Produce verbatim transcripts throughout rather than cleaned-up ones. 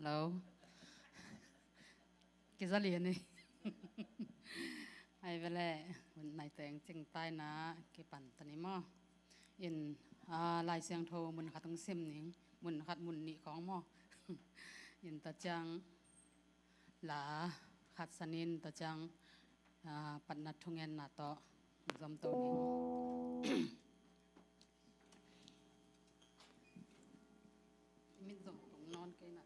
Lo. Kiza lian hi. Ai vele, hun nai teng cing taina kipan ta ni maw. In, ah, Lai Siangtho mun khat hong sim ning, mun khat mun nih khawng maw. In ta ciang la khat sanin ta ciang, ah, patna thungenna tawh zom to ning. Min zong tung nawn kei na.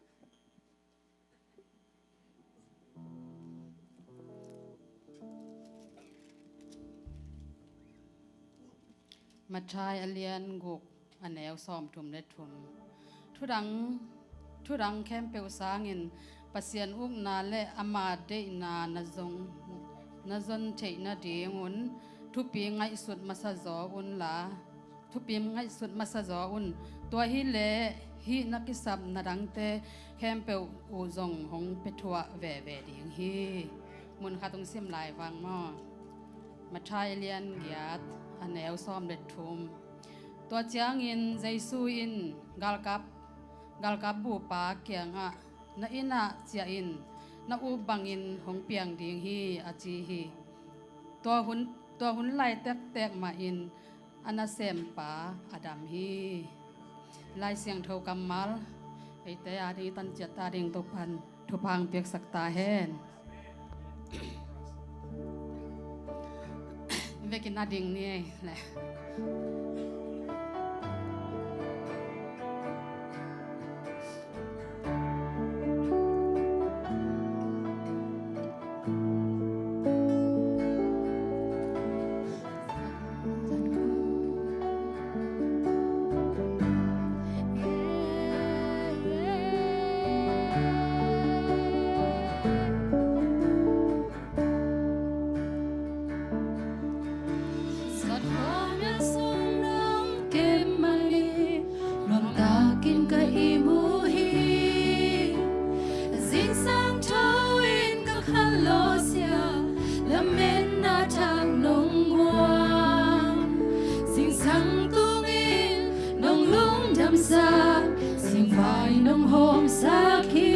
Matthai a lian guk, a neu sawmthum le thum. Thudang, thudang khempeuh sangin Pasian ukna le ama deihna na zong, na zon theih nadingun thupi ngaihsut masa zaw unla, thupi ngaihsut masa zaw un. Tua hileh hih na kisapna dangte khempeuh uh zong hong pia thuah veve ding hi. Mun khat hong sim lai vang maw. Matthai a lian giat, a neu sawm le thum. Tua ciangin Jesu in galkap, galkap bupa kiangah, "Na innah ciah in, na up bangin hong piang ding hi," a ci hi. Tua hun, tua hun lai tektek mahin a nasempa a dam hi. Lai Siangtho kammal eite a ding i tanciat ta ding Topan thupha hong piaksak ta hen. Vekin a ding ni ei le. Satkhawng a sung nong kem mani, nuamtakin ka ihmu hi. Zingsang tho in ka khanlawhsia, lametna thak nong guan. Zingsang tungin nong lungdamsak, singvai nong hawmsak hi.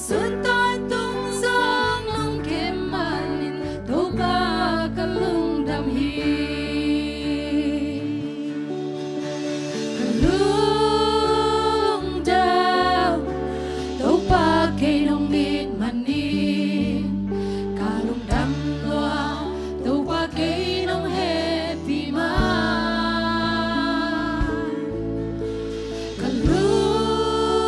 Sun tawntung zong nong kem manin Topa ka lungdam hi. Ka lungdam, Topa kei nong it manin ka lungdam lua, Topa kei nong hehpih man. Ka lung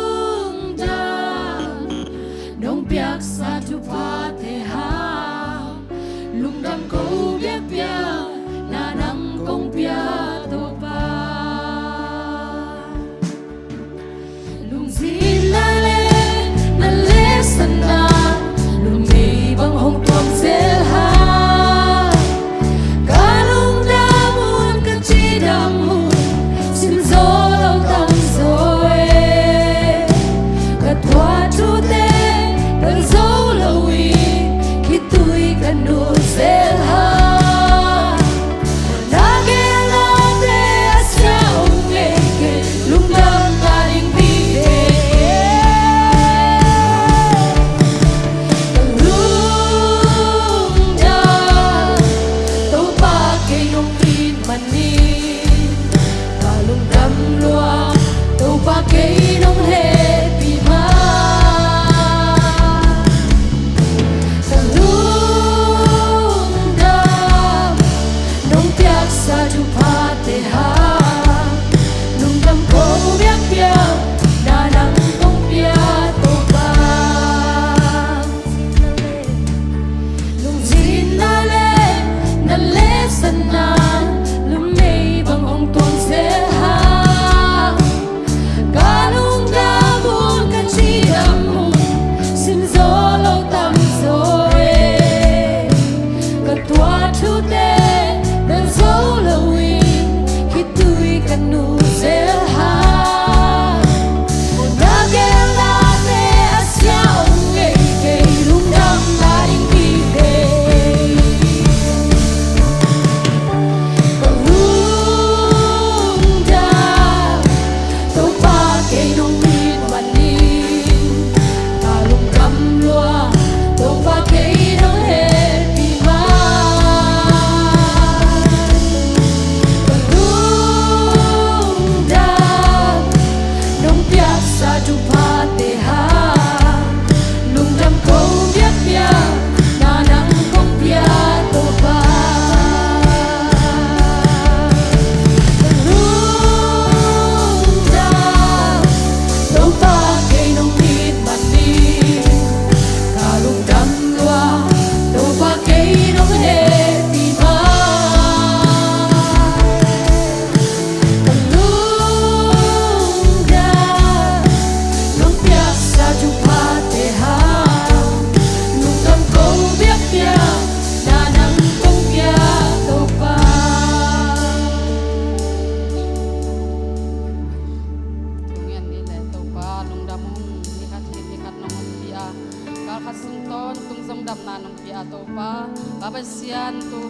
Tawntung zong damna nong pia Topa, Pa Pasian tu,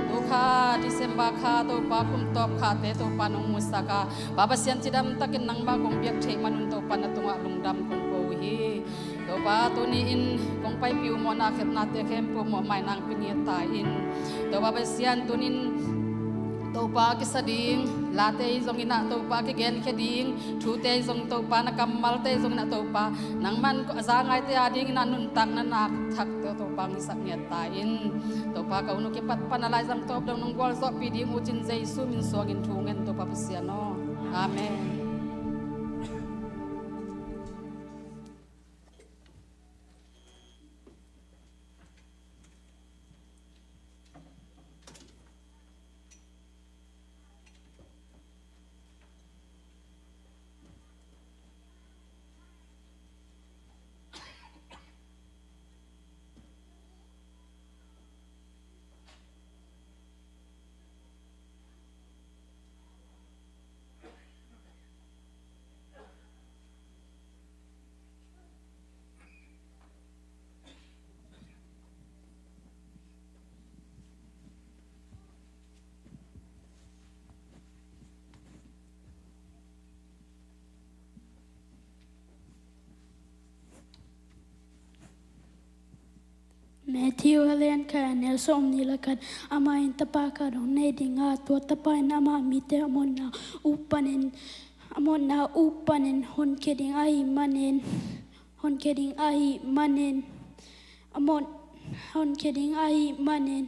tu kha December kha Topa, kum tawp khate Topa nong musak a, Pa Pasian cidam takin nangmah kong biak theih manun Topa na tungah lungdam kong ko uh hi. Topa tuni-in kong paipih uh mawhna khepnate khempeuh mawh mainang pia ngiat ta in. Topa Pasian tunin Topa kisa ding late zong inah Topa kigenkhia ding thute zong Topa na kammalte zong inah Topa nangman a za ngaite a ding inah nuntakna na thakte Topa ngisak ngiat ta in. Topa ka unu kipat pan a laizang tawp dong nong gualzawhpih ding uh cin Jesu min suangin thu ngen Topa Pasian aw. Amen. Matthew a lian khat a neu sawmnih le khat. Amah in tapa khat hong nei ding a, tua tapa in ama mite a mawhna uh panin, a mawhna uh panin honkhia ding ahih manin, honkhia ding ahih manin, a mawh, honkhia ding ahih manin,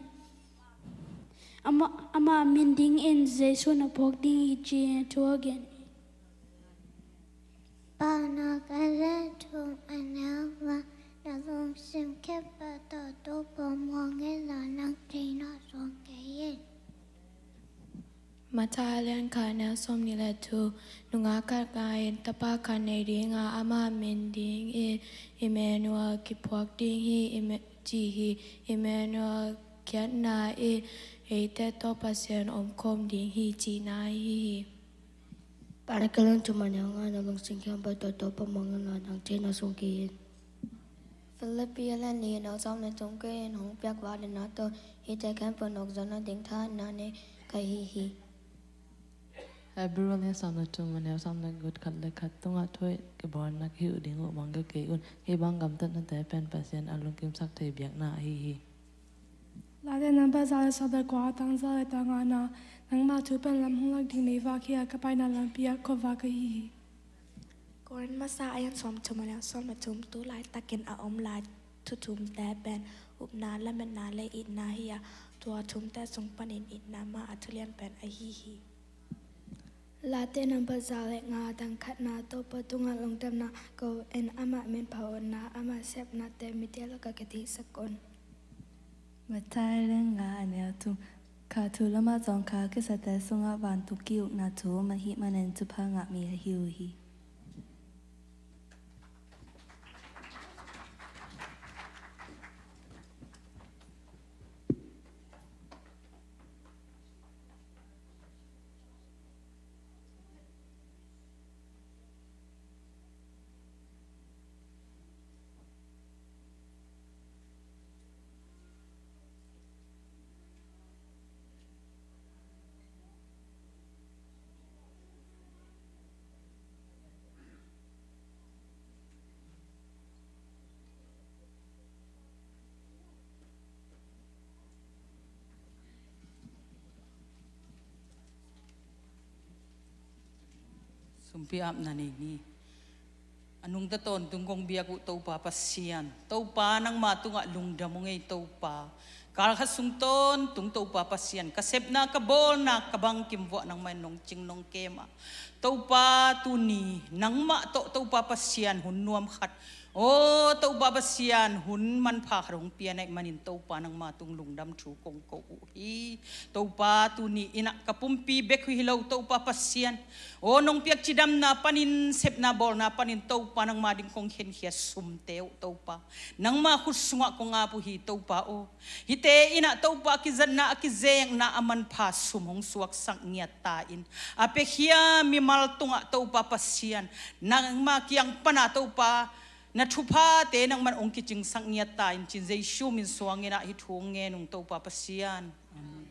ama, ama min dingin Jesu na phuak ding hi, ci-in thu a gen hi. Paunak a lian thum a neu nga. Na lungsim khempeuh tawh Topa muang inla, nang theihna suang kei in. Matthai a lian khat a neu sawmnih le thum. Nungak khat ngai in tapa khat nei ding a, ama min dingin Emmanuel kiphuak ding hi, Emma-, ci hi. Emmanuel khiatna in eite tawh Pasian omkhawm ding hi, cihna ahi hi. Paunak a lian thum a neu nga. Na lungsim khempeuh tawh Topa muang inla, nang theihna suang kei in. Philippi a lian li a neu sawm le thum. Kei in hong piak vangliatna tawh hihte khempeuh nokzawhna ding thahatna nei ka hi hi. Hebrew a lian sawm le thum a neu sawm le guk, khat le khat tungah thu hoih kibawlna ka hih uh ding uh mangngilh kei un. Hih bang gamtatnate pen Pasian a lungkimsak thei biakna ahi hi. Late nambat za le sawm le kua, a tang za le tang ngana. Nangma thu pen lam hong lak ding meivak hi a, ka paina lampi ah khuavak ahi hi. Korin masa a lian sawm thum a neu sawm le thum. Tu laitakin a om lai thu thumte pen upna, lametna le itna hi a, tua thumte sung panin itna mah a thulian pen ahi hi. Late nambat za le nga, a tang khatna. Topa tungah lungdamna ko in, amah min pha un la, ama sepnate mite lakah kitheihsak un. Matthai a lian nga a neu thum. Kha thu lamah zong kha kisate sungah vantung ki-ukna thu om ahih manin thupha ngah mi ahi uh hi. Sumpi apna nei ni. A nungta tawntung kong biak uh Topa Pasian, Topa nangma tungah lungdam ung ei Topa. Kalkhat sung tawntung Topa Pasian, ka sepna, ka bawlna, ka bangkim vuah nangmah in nong cing nong kem a, Topa tuni nangmah tawh Topa Pasian hun nuam khat, aw Topa Pasian hun manpha khat hong pia na hih manin Topa nangma tung lungdam thu kong ko uh hi. Topa tuni inah ka pumpi bek uh hi lo Topa Pasian, aw nong piak cidamna panin, sepna bawlna panin Topa nangma ding kong khenkhia sumte uh Topa, nangma khut sungah kong ap uh hi Topa aw. Hihte inah Topa a kizatna, a kizekna, a manpha sum hong suaksak ngiat ta in, a piakhia mimal tungah Topa Pasian, nangma kiang pana Topa Na thuphate nangman hong kicingsak ngiat ta in, ci-in Jesu min suangin ah hih thu hong ngen ung, Topa Pasian. Amen.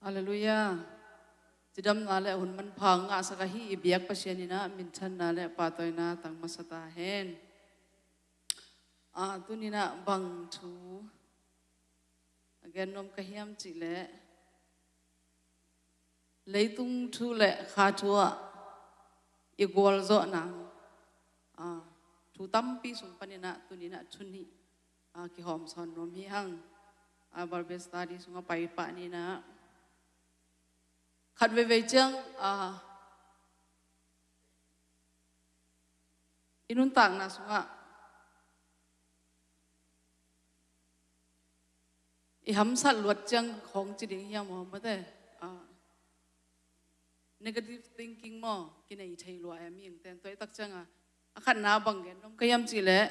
Halleluiah. Cidamna le hun manpha ngahsak ahi i biak Pasian in ah minthanna le pahtawina tang masa ta hen. Ah, tuni in ah bang thu a gen nuam ka hiam cih leh, leitung thu le kha thu ah i gualzawhna, ah, thu tampi sung panin ah tuni in ah thu nih, ah, kihawm sawn nuam hi hang. Ah, Bible study sungah pai pah ni in ah, khat veivei ciang, ah, i nuntakna sungah i hamsat luat ciang khawng ci ding hiam maw, mate? Ah, negative thinking maw, kinei thei lua em, i ing ten tua i tak ciang a, a khatna bang gen nuam ka hiam cih leh,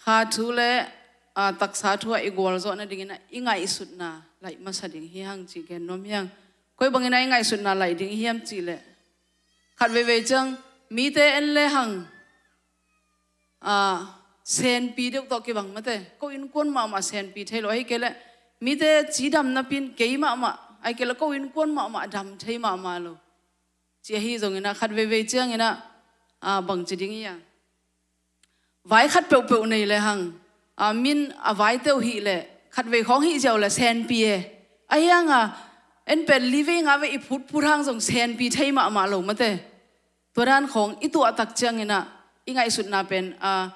kha thu le, ah, taksa thu ah i gualzawh nadingin ah i ngaihsutna laih masa ding hi hang cih gen nuam hi hang. Koi bangin ah i ngaihsutna laih ding hiam cih leh, khat veivei ciang mite en le hang, ah, senpi deuh tawh kibang, mate, ko innkuan mahmah senpi thei lo, ahi kei leh mite cidam napi in kei mahmah, ahi kei leh ko innkuan mahmah dam thei mahmah lo, ci ahi zongin ah khat veivei ciangin ah, ah, bang ci ding hiam, vai khat peuhpeuh nei le hang, ah, min a vai teuh hih leh khat vei khawng hih ziau leh senpi e. Ahi hang a, en pen li vei nga vei i phutphut hang zong senpi thei mahmah lo, mate. Tua dan khawng i tuah tak ciangin ah i ngaihsutna pen, ah,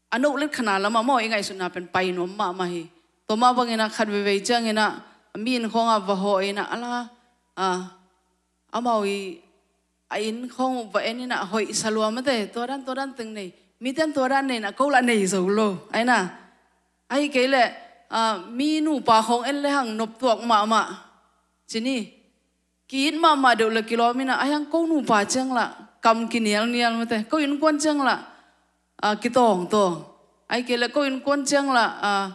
a note let khatna lamah maw, i ngaihsutna pen pai nuam mahmah hi. Tua mah bangin ah khat veivei ciangin ah mi inn khawng ah va hawh in ah, a la, ah, amau i a inn khawng uh va en in ah hoih sa lua, mate, tua dan tua dan teng nei. Mite in tua dan nei in ah ko lah nei zo lo, ahi na. Ahi kei leh, ah, mi nupa khawng en le hang noptuak mahmah, ci ni. Ki-it mahmah deuh leh kilawm in ah, ahi hang ko nupa ciang lah kam kinialnial, mate, ko innkuan ciang lah, ah, kitawngtawng. Ahi kei leh ko innkuan ciang lah, ah,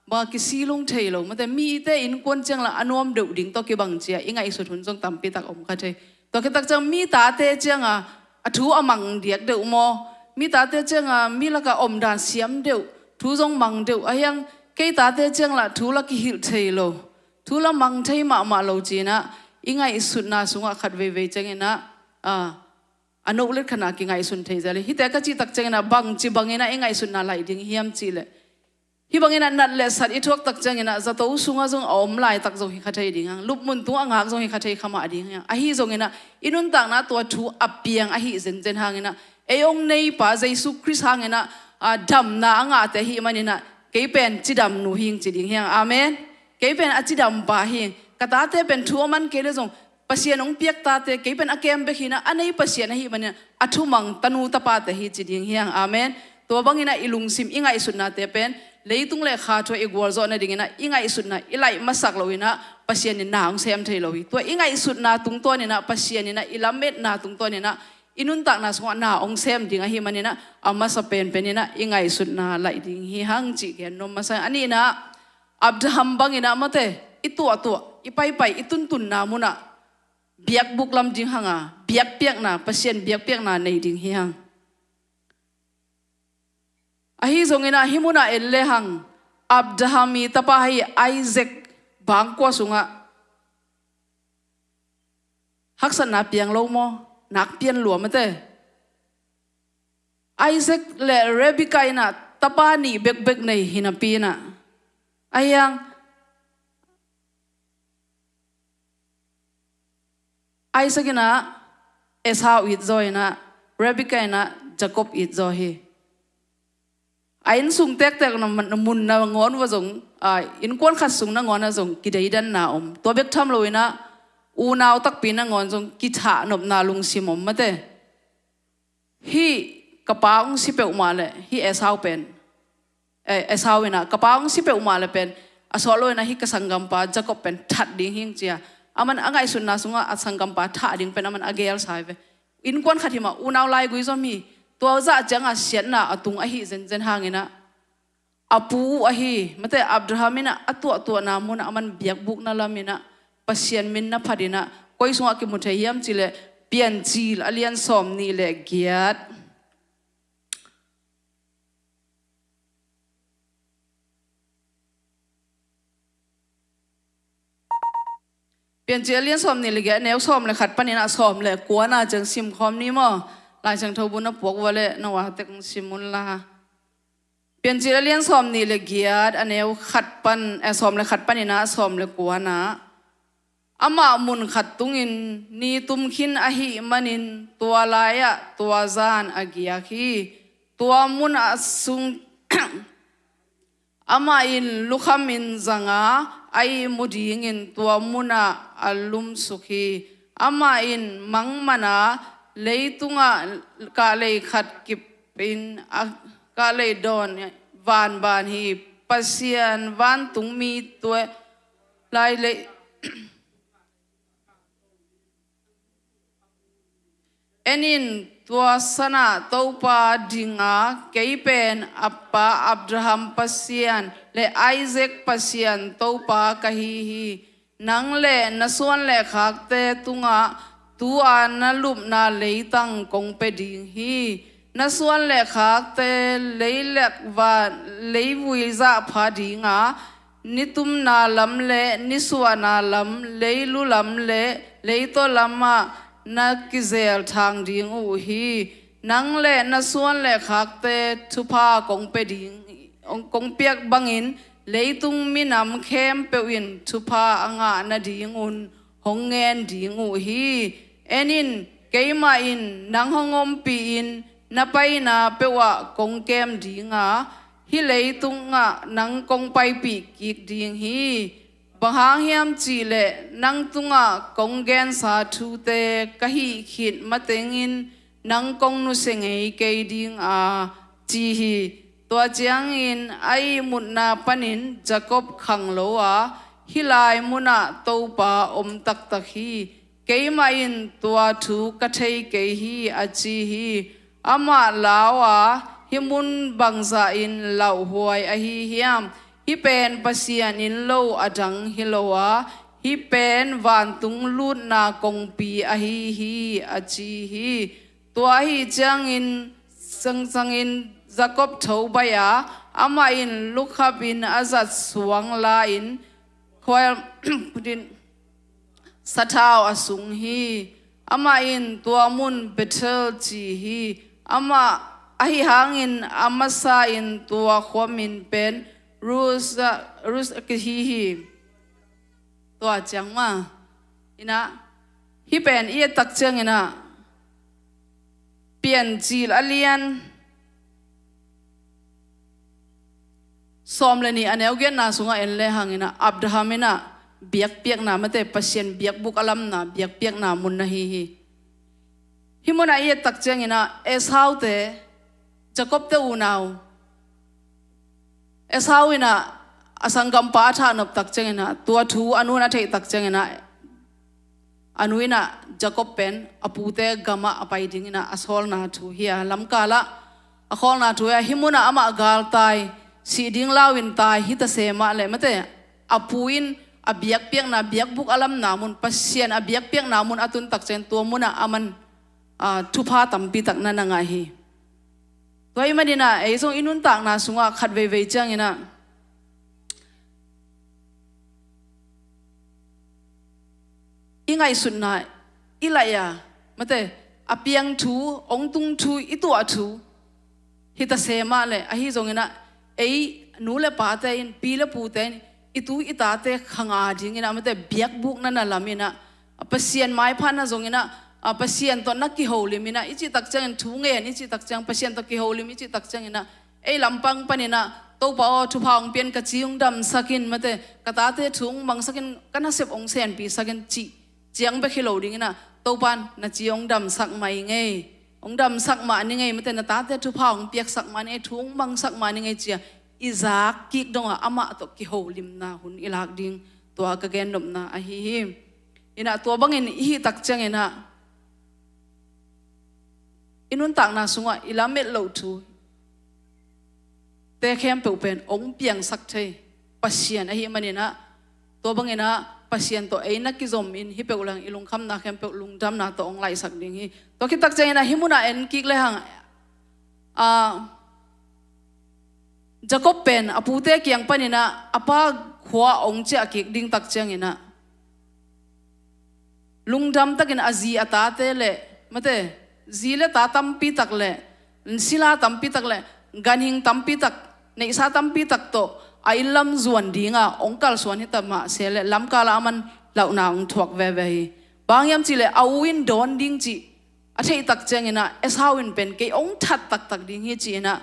bang a kisilung thei lo, mate, mite innkuan ciang lah a nuam deuh ding tawh kibang ci a i ngaihsut hun zong tampi tak om kha thei. Tua khit tak ciang mi tate ciang a, a thu a mang diak deuh maw, mi tate ciang a mi lak a omdan siam deuh, thu zong mang deuh, ahi hang kei tate ciang lah thu lah kihilh thei lo, thu lah mang thei mahmah lo ci in ah i ngaihsutna sungah khat veivei ciangin ah, ah, a note let khatna kingaihsun thei zel hi. Hihte ka cih tak ciangin ah bangci bangin ah i ngaihsutna laih ding hiam cih leh, hih bangin ah nat le sat i thuak tak ciangin ah zato sungah zong a om laitak zong hi kha thei ding hang, lupmun tungah a ngak zong hi kha thei kha mah ding hang. Ahi zongin ah i nuntakna tua thu a piang ahi zenzen hangin ah, ei hong neipa Jesu Khrist hangin ah, ah, damna a ngahte ahih manin ah kei pen cidamnu hi ing ci ding hi hang. Amen. Kei pen a cidampa hi ing. Ka tate pen thu a man kei leh zong Pasian hong piak tate, kei pen a kem bek hi in ah, a nei Pasian ahih manin ah a thumang tanu tapate hi ci ding hi hang. Amen. Tua bangin ah i lungsim, i ngaihsutnate pen leitung le kha thu ah i gualzawh nadingin ah i ngaihsutna i laih masak loin ah Pasian in na hong sem thei lo hi. Tua i ngaihsutna tungtawnin ah Pasian in ah i lametna tungtawnin ah i nuntakna sungah na hong sem ding ahih manin ah a masa penpen in ah i ngaihsutna laih ding hi hang cih gen nuam masa. A nihna, Abraham bangin ah, mate, i tuahtuah, i paipai, i tuntunna munah biakbuk lam ding hang a, biakpiakna, Pasian biakpiakna nei ding hi hang. Ahi zongin ah hih munah en le hang, Abraham i tapa hi Isaac bangkua sungah haksatna piang lo maw, nak pian lua, mate. Isaac le Rebekah in ah tapa nih bekbek nei hi napi in ah, ahi hang Isaac in ah Esau it zaw in ah, Rebekah in ah Jacob it zaw hi. A innsung tektek na mun nangawn va zong, a, innkuan khat sung nangawn ah zong kideidanna om. Tua bek tham loin ah unau takpi nangawn zong kithahnopna lungsim om, mate. Hih ka pa hong si peuhmah leh hih Esau pen, eh, Esau in ah, ka pa hong si peuhmah leh pen a sawt loin ah hih ka sanggampa Jacob pen that ding hi ing ci a, aman a ngaihsutna sungah a sanggampa thah ding pen aman a gelsa hi ve. Innkuan khat hi mah, unau laigui zom hi. Tua zah ciangah siatna a tung ahi zenzen hangin ah, a pu uh ahi, mate, Abraham in ah a tuahtuahna munah aman biakbukna lam in ah Pasian min na phat in ah, koi sungah kimu thei hiam cih leh Piancil a lian sawm nih le giat. Piancil a lian sawm nih le giat, a neu sawm le khat panin a sawm le kuana ciang sim khawm ni maw? Lai Siangtho bu na puak uh a leh na uate kong sim un la. Piancil a lian sawm nih le giat, a neu khat pan, eh, sawm le khat panin a sawm le kuana. Amah mun khat tungin ni tum khin ahih manin tua lai-ah tua zan a giak hi. Tua mun a sung Amah in lukhamin zanga a ihmu dingin tua munah a lumsuk hi. Amah in mangmana leitungah kahlei khat kipin a kahlei dawn vanvan hi. Pasian vantungmi tua lai lei En in, tua sanah Topa dinga kei pen a pa Abraham Pasian le Isaac Pasian Topa ka hi hi. Nang le na suan le khakte tungah tu-a na lupna leitang kong pia ding hi. Na suan le khakte leilek van, leivui zahpha dinga, nitumna lam le nisuahna lam, leilu lam le leitaw lamah na kizel thang ding uh hi. Nang le na suan le khakte thupha kong pia ding, kong piak bangin leitung minam khempeuh in thupha a ngah nadingun hong ngen ding uh hi. En in, keimah in nang hong ompih in na paina peuhah kong kem dinga, hih leitungah nang kong paipih kik ding hi. Bang hang hiam cihleh nang tungah kong gensa thute ka hih khit matengin nang kong nusia ngei kei ding a, ci hi. Tua ciangin a ihmutna panin Jacob khang lo a, hih lai munah Topa om taktak hi. Keimah in tua thu ka thei kei hi, a ci hi. Amah lau a, hih mun bangzah in lauhuai ahi hiam? Hih pen Pasian in lo a dang hi lo a, hih pen vantung lutna kongpi ahi hi, a ci hi. Tua ahi ciangin sangsangin Jacob tho baih a, amah in lukhapin a zat suang la-in khual sathau a sung hi. Amah in tua mun Bethel ci hi. Amah ahi hangin a masa in tua khua min pen Luz, Luz a kihi hi. Tua ciang mah inah, hih pen i et tak cianginah Piancil a lian sawm le nih a neu giatna sungah en le hanginah Abraham inah biakpiakna, mate, Pasian biakbuk a lamna biakpiakna mun na hi hi. Hih munah i et tak cianginah Esau te, Jacob te unau Esau inah a sanggampa a thahnop tak cianginah, tua thu a nu in a theih tak cianginah, a nu inah Jacob pen a pute gamah a pai dinginah a sawlna thu hi a, lamkalah a khawlna thu hi a, hih munah amah galtai, sih ding lau-in tai hi ta se mah leh, mate, a pu in a biakpiakna biakbuk a lamna mun, Pasian a biakpiakna mun a tun tak ciangin tua munah aman, ah, thupha tampi tak na na ngah hi. Tua ahih maninah ei zong i nuntakna sungah khat veivei cianginah i ngaihsutna i laih a, mate, a piang thu, hong tung thu, i tuah thu hi ta se mah leh, ahi zonginah ei nu le pate in, pi le pute in i tu i tate khang a dinginah, mate, biakbukna na laminah, a Pasian maiphatna zonginah, a Pasian tawh na kiholim inah, i cih tak ciangin thu ngen i cih tak ciang, Pasian tawh kiholim i cih tak cianginah, ei lampang paninah, Topa aw, thupha hong pian, ka ci hong damsak in, mate, ka tate thu hong mangsak in, ka nasep hong senpisak in cih ciang bek hi lo dinginah, Topa in na ci hong damsak mah ing ei, hong damsak mah ning ei, mate, na tate thupha hong piaksak mah ning ei, thu hong mangsak mah ning ei, ci-a i zak kik dongah amah tawh kiholimna hun i lak ding, tua ka gennopna ahi hi. Inah tua bangin i hih tak cianginah i nuntakna sungah i lamet loh thu te khempeuh pen hong piangsak thei Pasian ahih maninah, tua banginah Pasian tawh ei na kizom in hih peuh leng i lungkhamna khempeuh lungdamna tawh hong laihsak ding hi. Tua khit tak cianginah hih munah en kik le hang, ah, Jacob pen a pute kiang paninah a pa khua hong ciah kik ding tak cianginah lungdam takin a zi a tate le, mate, zi le ta tampi tak le, sila tampi tak le, ganhing tampi tak, neihsa tampi tak tawh a inn lam zuan dinga hong kalsuan hi ta mah se le, lamkala aman lauhna hong thuak veve hi. Bang hiam cih le, a u in dawn ding cih a theih tak ciangin ah, Esau in pen kei hong that taktak ding hi ci-in ah,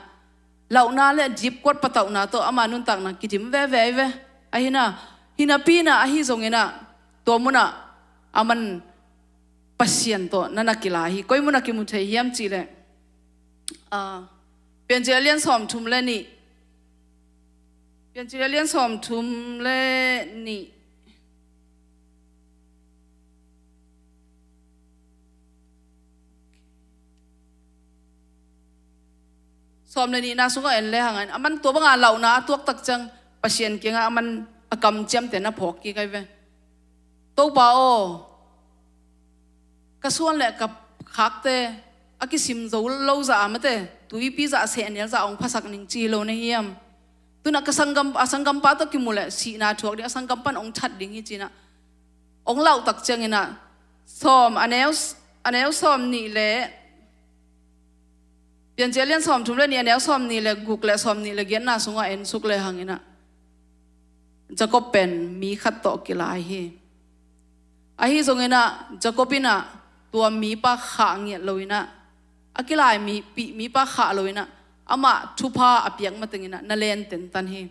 lauhna le dipkuat patauhna tawh ama nuntakna kidim veve hi ve. Ahi na, hi napi-in ah, ahi zongin ah, tua munah aman Pasian tawh na na kila hi. Koi munah kimu thei hiam cih le, ah, Piancil a lian sawmthum le nih. Piancil a lian sawmthum le nih. Sawm le nihna sungah en le hangin, aman tua banga lauhna a tuak tak ciang, Pasian kiangah aman a kamciamte na phawk kik ahi ve. Topa aw, ka suan le ka khakte a kisim zo lo zah a, mate, tuipi zah, sehnel zah hong phasak ning ci hi lo na hiam? Tunah ka sanggam, a sanggampa tawh kimu le sihna thuak ding, a sanggampa in hong that ding hi ci-in ah, hong lauh tak ciangin ah, sawm, a neu, a neu sawm nih le, Piancil a lian sawmthum le nih, a neu sawm nih le guk le sawm nih le giatna sungah en suk le hangin ah, Jacob pen mi khat tawh kilai hi. Ahi zongin ah, Jacob in ah tua mipa khah ngiat lo-in ah, a kilai mi, pi, mipa khah lo-in ah, amah thupha a piak matengin ah na len tentan hi.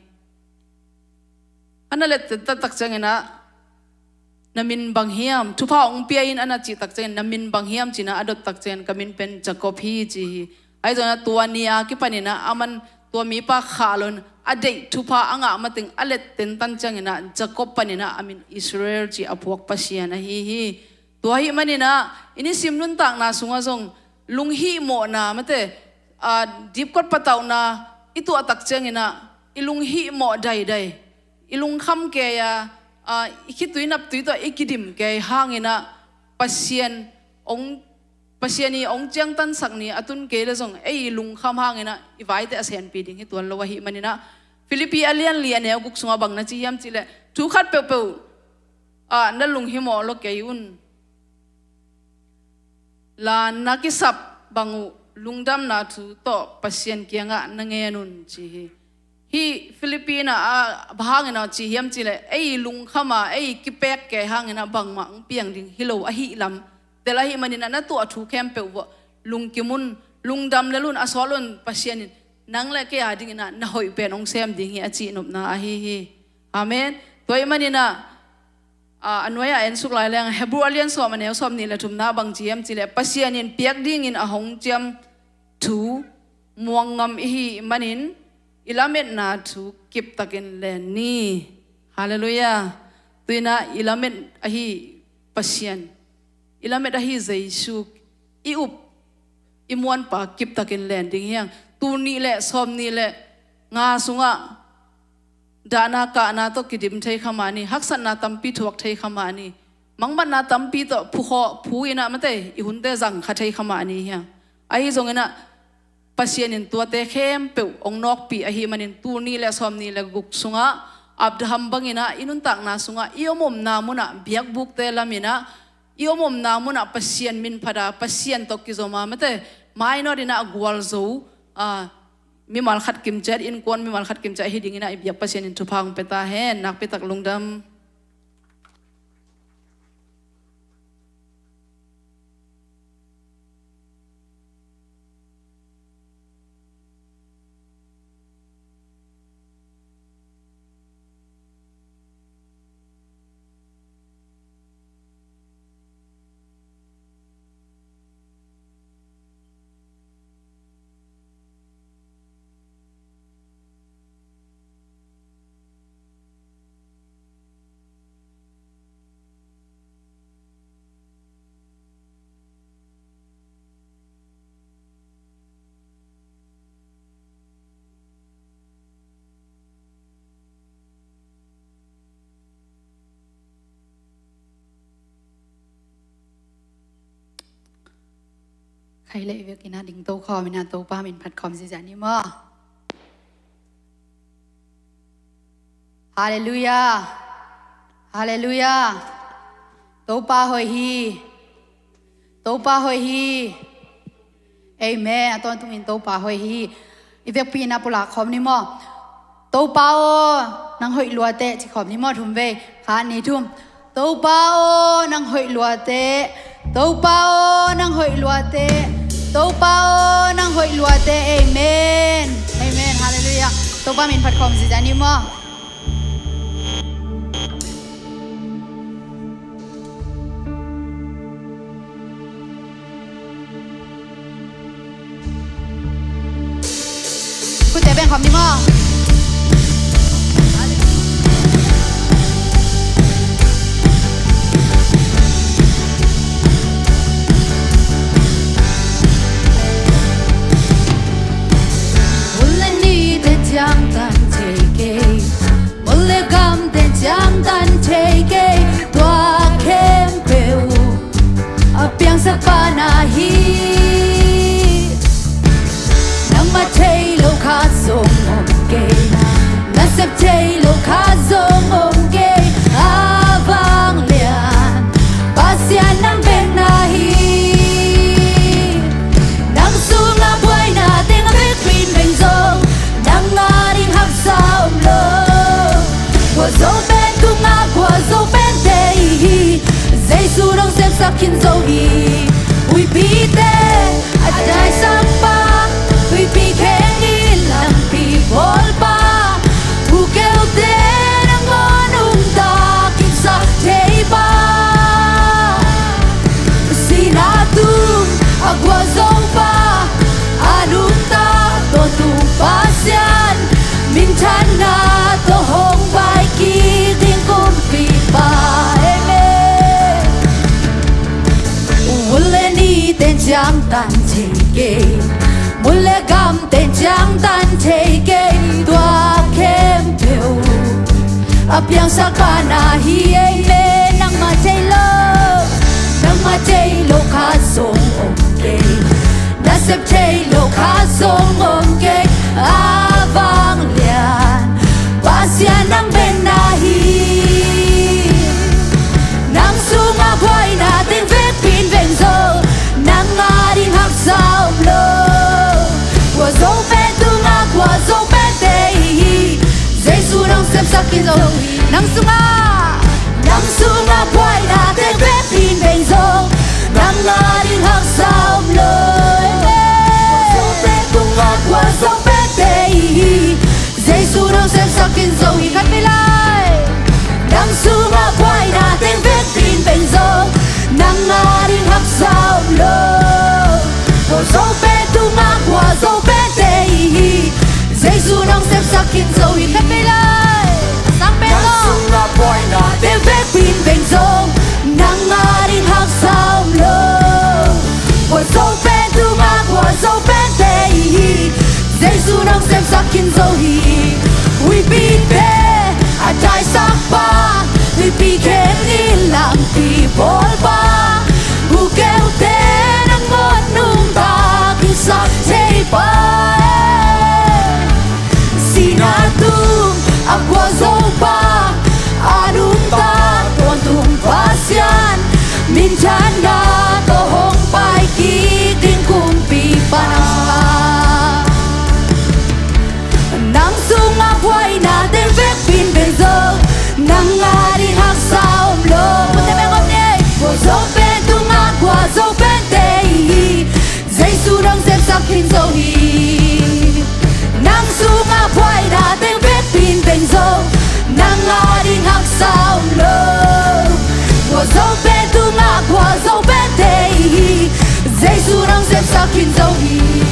A na len tentan tak ciangin ah, na min bang hiam? Thupha hong pia in a na cih tak ciangin, na min bang hiam ci-in ah a dot tak ciangin, ka min pen Jacob hi ci hi. Ahi zongin ah tua ni a kipanin ah, aman tua mipa khah lo-in a deih thupha a ngah mateng a len tentan ciangin ah, Jacob panin ah a min Israel ci a phuak Pasian ahi hi. Tua ahih manin ah, i nisim nuntakna sungah zong lunghihmawhna, mate, a, dipkuat patauhna i tuah tak ciangin ah, i lunghihmawh daidai, i lungkham kei a, a, i khitui naptui tawh i kidim kei hangin ah, Pasian hong, Pasian i hong ciangtansak ni a tun kei le zong, ei i lungkham hangin ah i vaite a senpi ding hi tuan lo ahih manin ah, Philippi a lian li, a neu guk sungah bang na ci hiam cih le, thu khat peuhpeuh ah na lunghimawh lo kei un. La na kisap bang uh lungdamna thu tawh Pasian kiangah na ngen un ci hi. Hih Philippi in ah, a, bang hangin ah ci hiam cih le, ei lungkham a, ei kipek kei hangin ah bangmah hong piang ding hi lo ahih lam tel ahih manin ah, na tuah thu khempeuh uah lungkim un, lungdam lel un, a sawt un, Pasian in nang le kei a dingin ah na hoih pen hong sem ding hi a cihnopna ahi hi. Amen. Tua ahih manin ah, a, a nuai-ah en suk lai leng, Hebru a lian sawm, a neu sawm nih le thumna bang ci hiam cih le, Pasian in piak dingin a hong ciam thu muang ngam i hih manin, i lametna thu kiptakin len ni. Halleluiah. Tu-in ah i lamet ahi Pasian, i lamet ahi Jesu, i up, i muanpa kiptakin len ding hi hang. Tul nih le sawm nih le nga sungah dahna kahna tawh kidim thei kha mah ni, haksatna tampi thuak thei kha mah ni, mangmatna tampi tawh phukhawh, phu-in ah, mate, i hunte zang kha thei kha mah ni hi hang. Ahi zongin ah, Pasian in tuate khempeuh hong nawkpih ahih manin, tul nih le sawm nih le guk sungah Abraham bangin ah, i nuntakna sungah, i om omna munah, biakbukte lamin ah, i om omna munah Pasian min phat a, Pasian tawh kizom a, mate, mainawt in ah a gualzo, a, mimal khat kimciat, innkuan mimal khat kimciat hi dingin ah i biak Pasian in thupha hong pia ta hen. Nakpi tak lungdam. Khai leh vekin a ding to khawm in a, Topa min phat khawm ziazia ni maw. Halleluiah. Halleluiah. Topa hoih hi. Topa hoih hi. Amen. A tawntungin Topa hoih hi. I vekpi-in a pulak khawm ni maw? Topa aw, nang hoih luateh, ci khawm ni maw? Thum vei. Khat, nih, thum. Topa aw, nang hoih luateh. Topa aw, nang hoih luateh. Topa aw, nang hoih luateh. Amen. Amen. Halleluiah. Topa min phat khawm ziza ni maw? Khutte beng khawm ni maw? Ul le ni te ciang tan thei kei. Ul le gam te ciang tan thei kei, tua khempeuh a piangsak pa na hi. Nangmah thei lo khat zong om kei, nasep thei lo khat zong om kei, a vanglian Pasian nang bek na hi. Nang sungah buaina teng a vekpi-in beng zong, nang ading haksa om lo. Kua zo pen tungah kua zo pente i hi. Jesu dong sepsak khin zo hi. Huipite a daisakpa, huipi khengin lampi bawlpa, bukeute nangawn nungta kiksak theipa, sihna tung a gualzopa, a nungta tawntung Pasian, minthanna tawh hong pai kik ding kumpipa. Amen. Ul le ni ten ciang tan thei kei, mul le gam ten ciang tan thei kei, tua khempeuh a piangsak pa na hi. Amen. Nangmah thei lo, nangmah thei lo khat zong om kei, nasep thei lo khat zong om kei, a vanglian Pasian nang bek na hi. Nang sungah buaina teng vekpi-in beng zong, nang ading haksa om lo. Kua zo pen tungah kua zo pente i hi. Jesu dong sepsak khin zo hi. Nang sungah, nang sungah buaina teng vekpi-in beng zong, nang ading haksa om lo. Kua zo pen tungah kua zo pente i hi. Jesu dong sepsak khin zo hi. Khat vei lai. Nang sungah buaina teng vekpi-in beng zong, nang ading haksa om lo. Kua zo pen tungah kua zo pente i hi. Jesu dong sepsak khin zo hi. Khat vei lai. Sang pen lo. Nang sungah buaina teng vekpi-in beng zong, nang ading haksa om lo. Kua zo pen tungah kua zo pente i hi. Jesu dong sepsak khin zo hi. Huipite a daisakpa, huipi khengin lampi bawlpa, bukeute nangawn nungta kiksak theipa, sihna tung a gualzopa, a nungta tawntung Pasian, minthanna tawh hong pai kik ding kumpipa. Nang sungah buaina teng vekpi-in beng zong, nang ading haksa om lo. Kua te beng om ni. Kua zo pen tungah kua zo pente i hi. Jesu dong sepsak khin zo hi. Nang sungah buaina teng vekpi-in beng zong, nang ading haksa om lo. Kua zo pen tungah kua zo pente i hi. Jesu dong sepsak khin zo hi.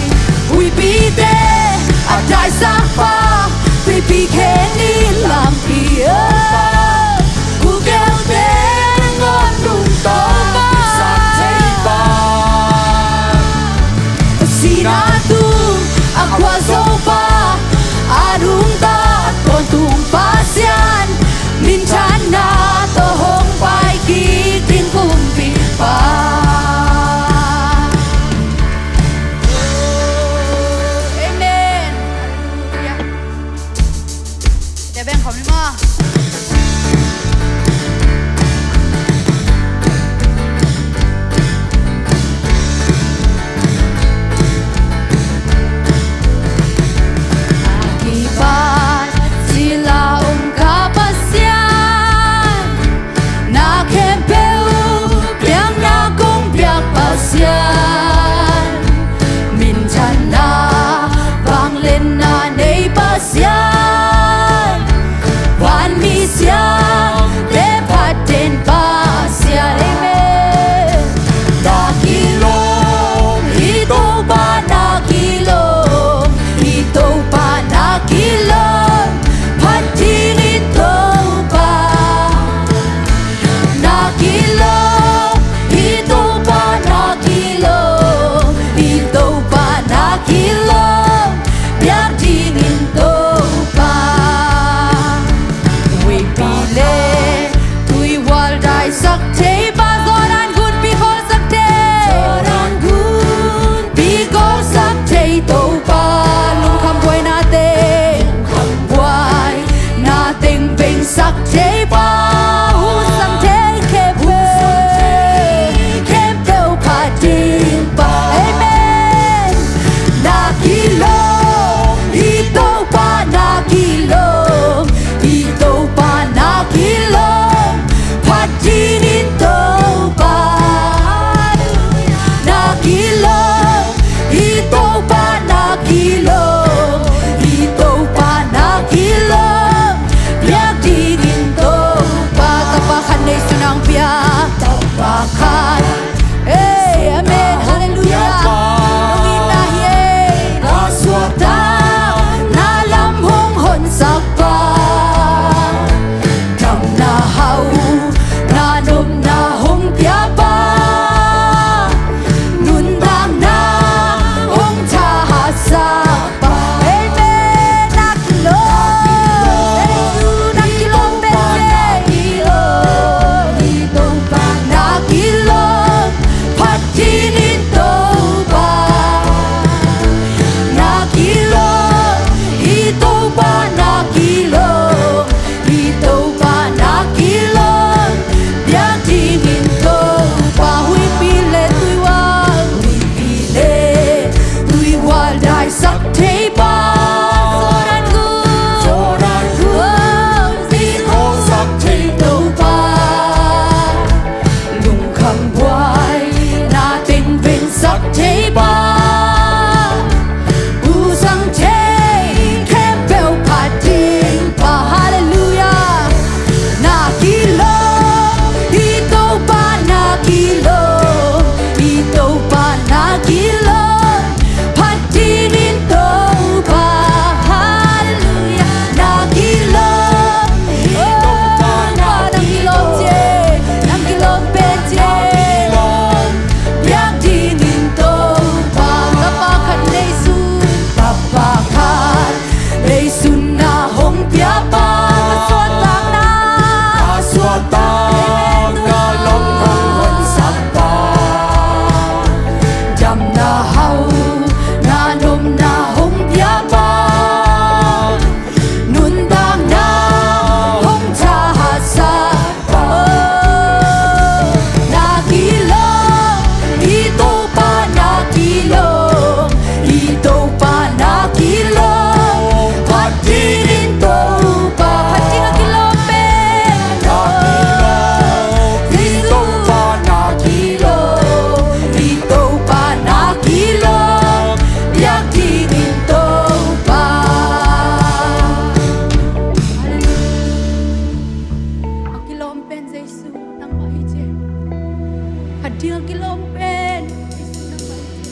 Ka ding a kilawm pen Jesu nangmah in,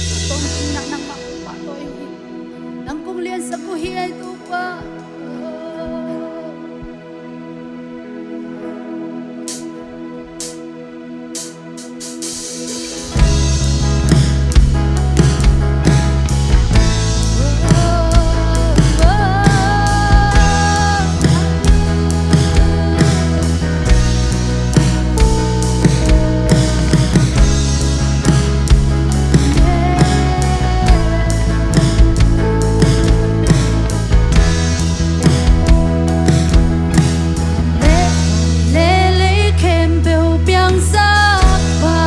a tawngkingna nangmah pahtawi uh hi. Nang kong liansak uh hi ei Topa. Lei khempeuh piangsak Pa,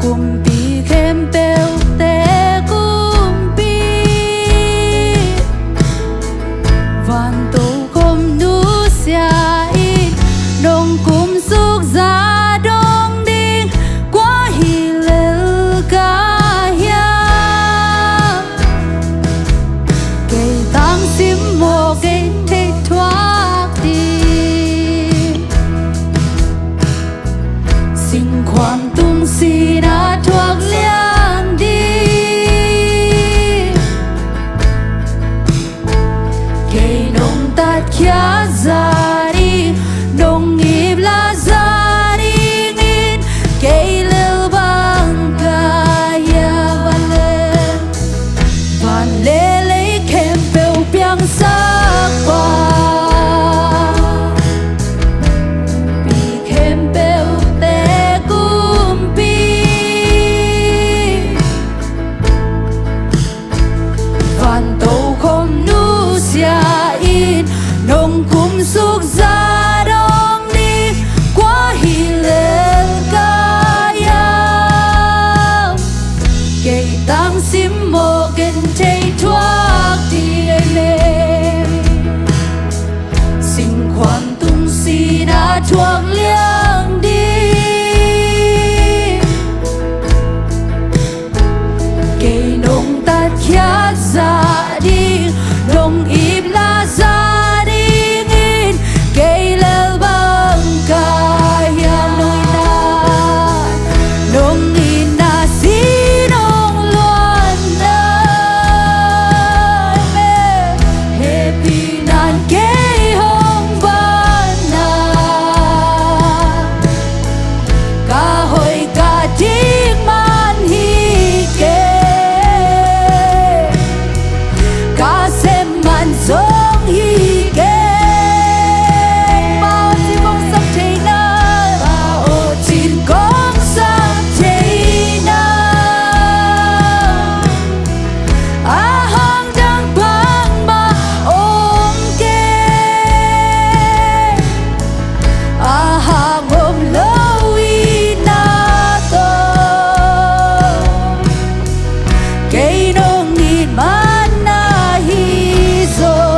kumpi khempeuhte kumpi, van tokhom nusia in, nong kumsuk za dong ding, kua hi lel ka hiam? Kei tang simmawh genthei thuak ding, singkhuam tung sina thuak liang ding. Kei nong tatkhia za ding, nong iplah za dingin, kei lel bang ka hiam? Van le lei khempeuh piangsak Pa, kumpi khempeuhte kumpi, van tokhom nusia in, nong kumsuk za dong ding, kua hi lel ka hiam? Kei tang simmawh genthei thuak ding, amen. Singkhuam tung sina thuak liang ding. Kei nong tatkhia za ding, nong iplah za dingin, kei lel bang ka hiam? Nong itna, nong itna si nong luanna, hehpihna in kei hong banna, ka hoih ka dik man hi kei, ka sem man zong hi kei. Pa aw cin kong sak theihna, Pa aw cin kong sak theihna, a hang dang bangmah om kei, a hang om lo itna tawh, kei nong it man na hi zaw.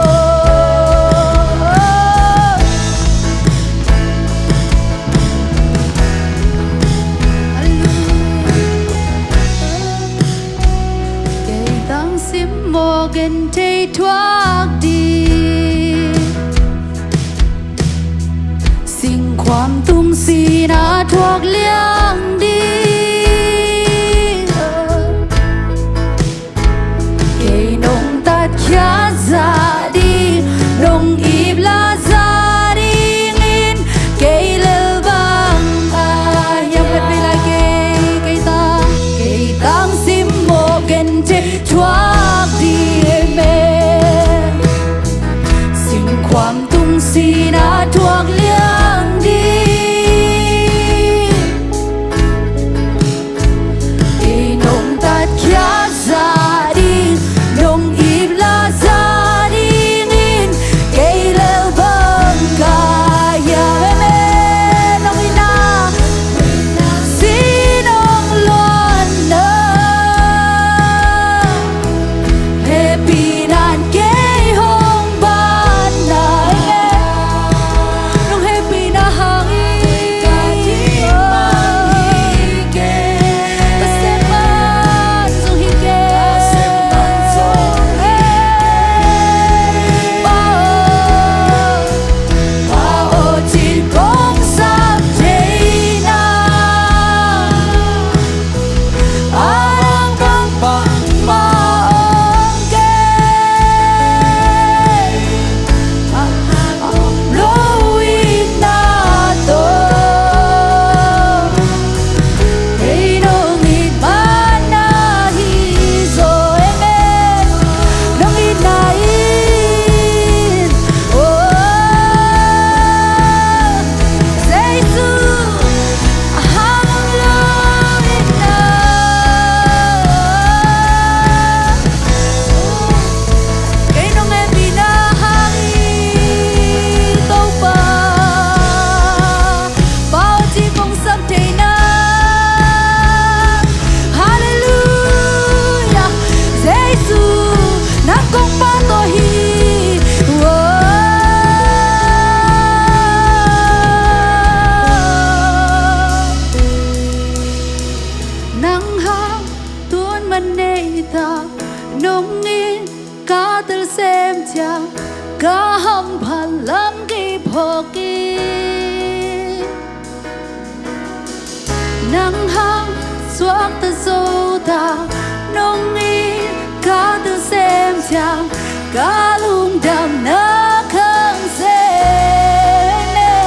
Kei tang simmawh genthei thuak ding, singkhuam tung sina thuak liang ding. Kei nong tatkhia za ding, nong iplah za dingin, kei lel bang ka hiam? Kei, kei tang, kei tang simmawh genthei thuak ding, amen. Singkhuam tung sina thuak liang ding. suakta zo ta, nong it ka thilsem ciang, ka lungdamna khang sem e.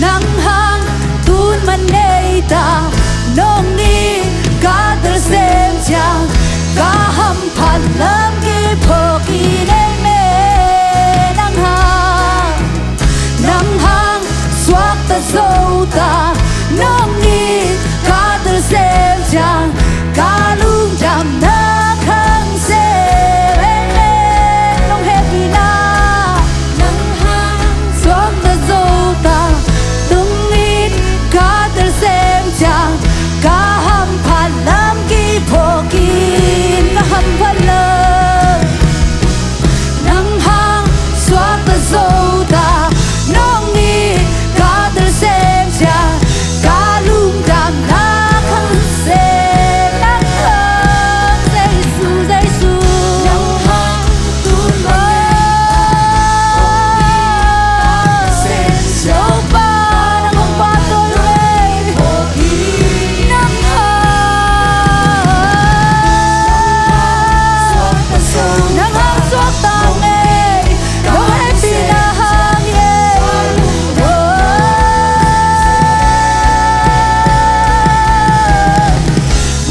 Nang hang tun man nei ta, nong it ka thilsem ciang, ka hamphat lam kiphawk hi nei me. Nang hang, nang hang suakta zo ta, nong it ka thilsem ciang, ka lungdamna khang sem e. Nong hehpihna, nang hang suakta zo ta, nong it ka thilsem ciang, ka hamphat lam kiphawk in, ka hamphat lam. Nang hang suakta zo ta, nong it ka thilsem ciang, ka lungdamna khang sem. Nang hang, Jesu, Jesu. Nang hang tun man Topa, nang hong pahtawi ngei. Nang hang, nang hang suakta ngei, nong hehpihna hang e.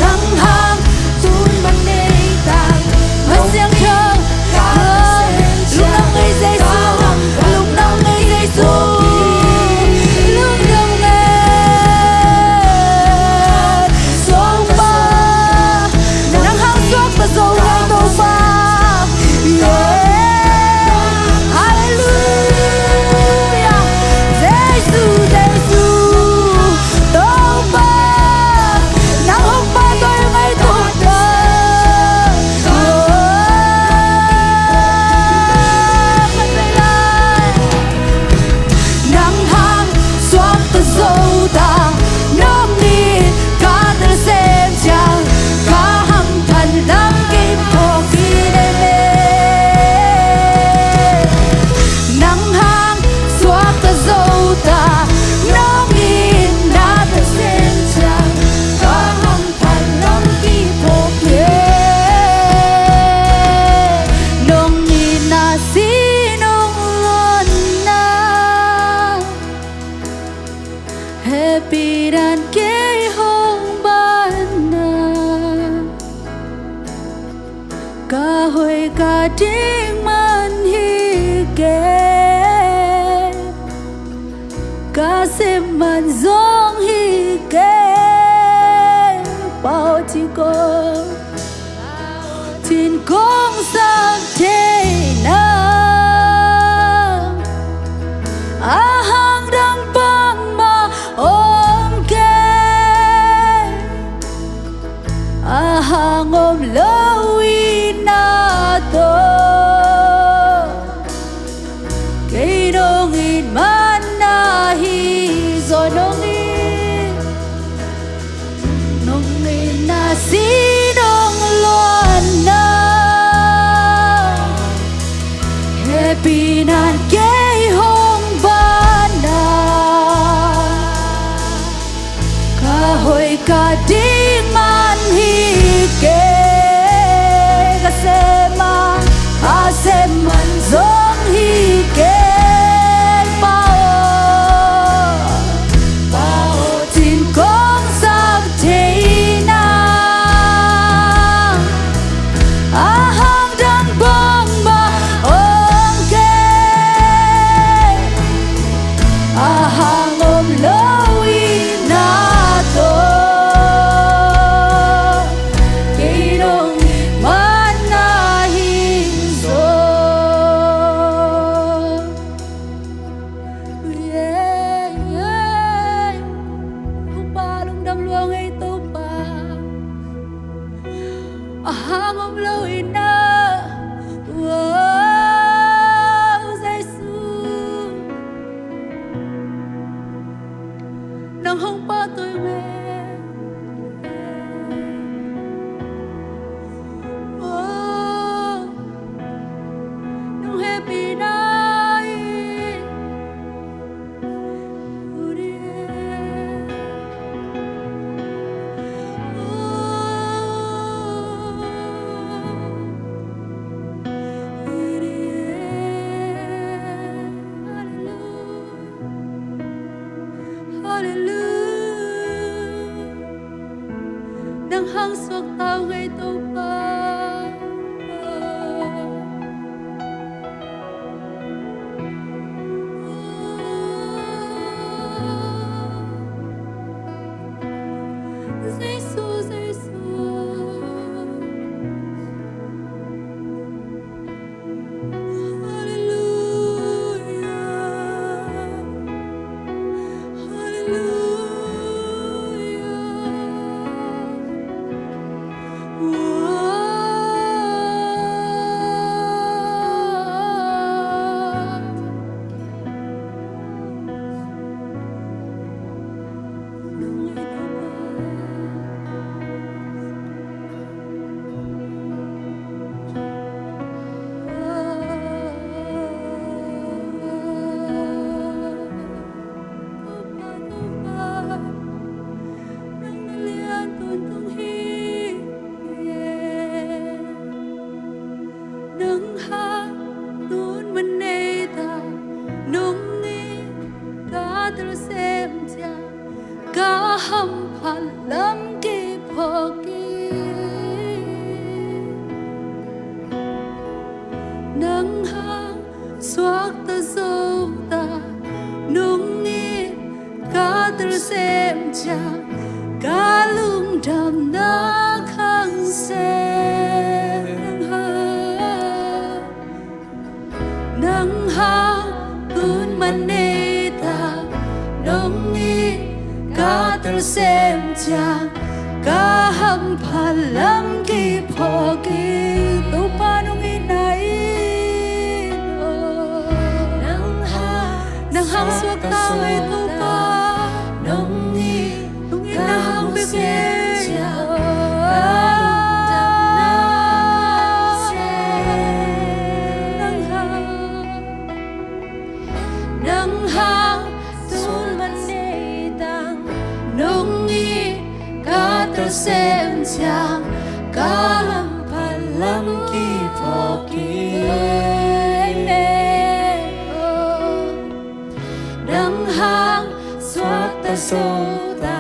Nang hang tun man nei ta, Kha Siangtho, lungdam ngei Jesu, lungdam ngei Jesu, lungdam ngei Topa. Nang hang suakta zo ngei Topa. Halleluia. Jesu, Jesu, Topa, nang hong pahtawi ngei Topa. Nang hang suakta zo ta, nong it ka thilsem ciang, ka hamphat lam kiphawk hi nei me. Nang hang suakta zo ta, nong it na thilsem ciang, ka hamphat lam kiphawk hi. Nong itna si nong luanna, hehpihna in kei hong banna, ka hoih ka ding man hi kei, ka sem man zong hi kei. Pau ci ko, Tin kong sak theihna, a hang dang bangmah om kei, a hang om lo itna tawh, kei nong it manna hi zaw. Nong it, nong itna si nong luanna, hehpihna in kei hong banna, ka hoih ka ding man hi kei, ka sem a, a sem man zong hi kei. Pa aw, Pa aw, tin kong sak theihna, a hang dang bangmah om kei, a hang om lo itna tawh, kei nong it manna hi zaw. Yeah, yeah. Topa, lungdam lua ing ei Topa. A hang om lo itna. Wow, Jesu, nang hong pahtawi ing ei. Oh, nong hehpihna hi. Hallelujah. Nang hang suakta uh ngei Topa. Jesu, Jesu. Hallelujah. Hallelujah. Nang hang tun man nei ta, nong it ka telsiam ciang, ka hamphat lam kiphawk hi. Nang hang suakta zo ta, nong it ka telsiam ciang, ka lungdamna khang sem. Nang hang, nang hang tun man nei ta, nong it ka telsiam ciang, ka hamphat lam kiphawk hi. Topa nong itna in, nang hang, nang hang suakta uh ngei Topa. Nong it, nong itna hang bek ngei. Nang hang, nang hang tun man nei ta, nong it ka telsiam ciang, ka hamphat lam kiphawk hi. Amen. Nang hang suakta zo ta,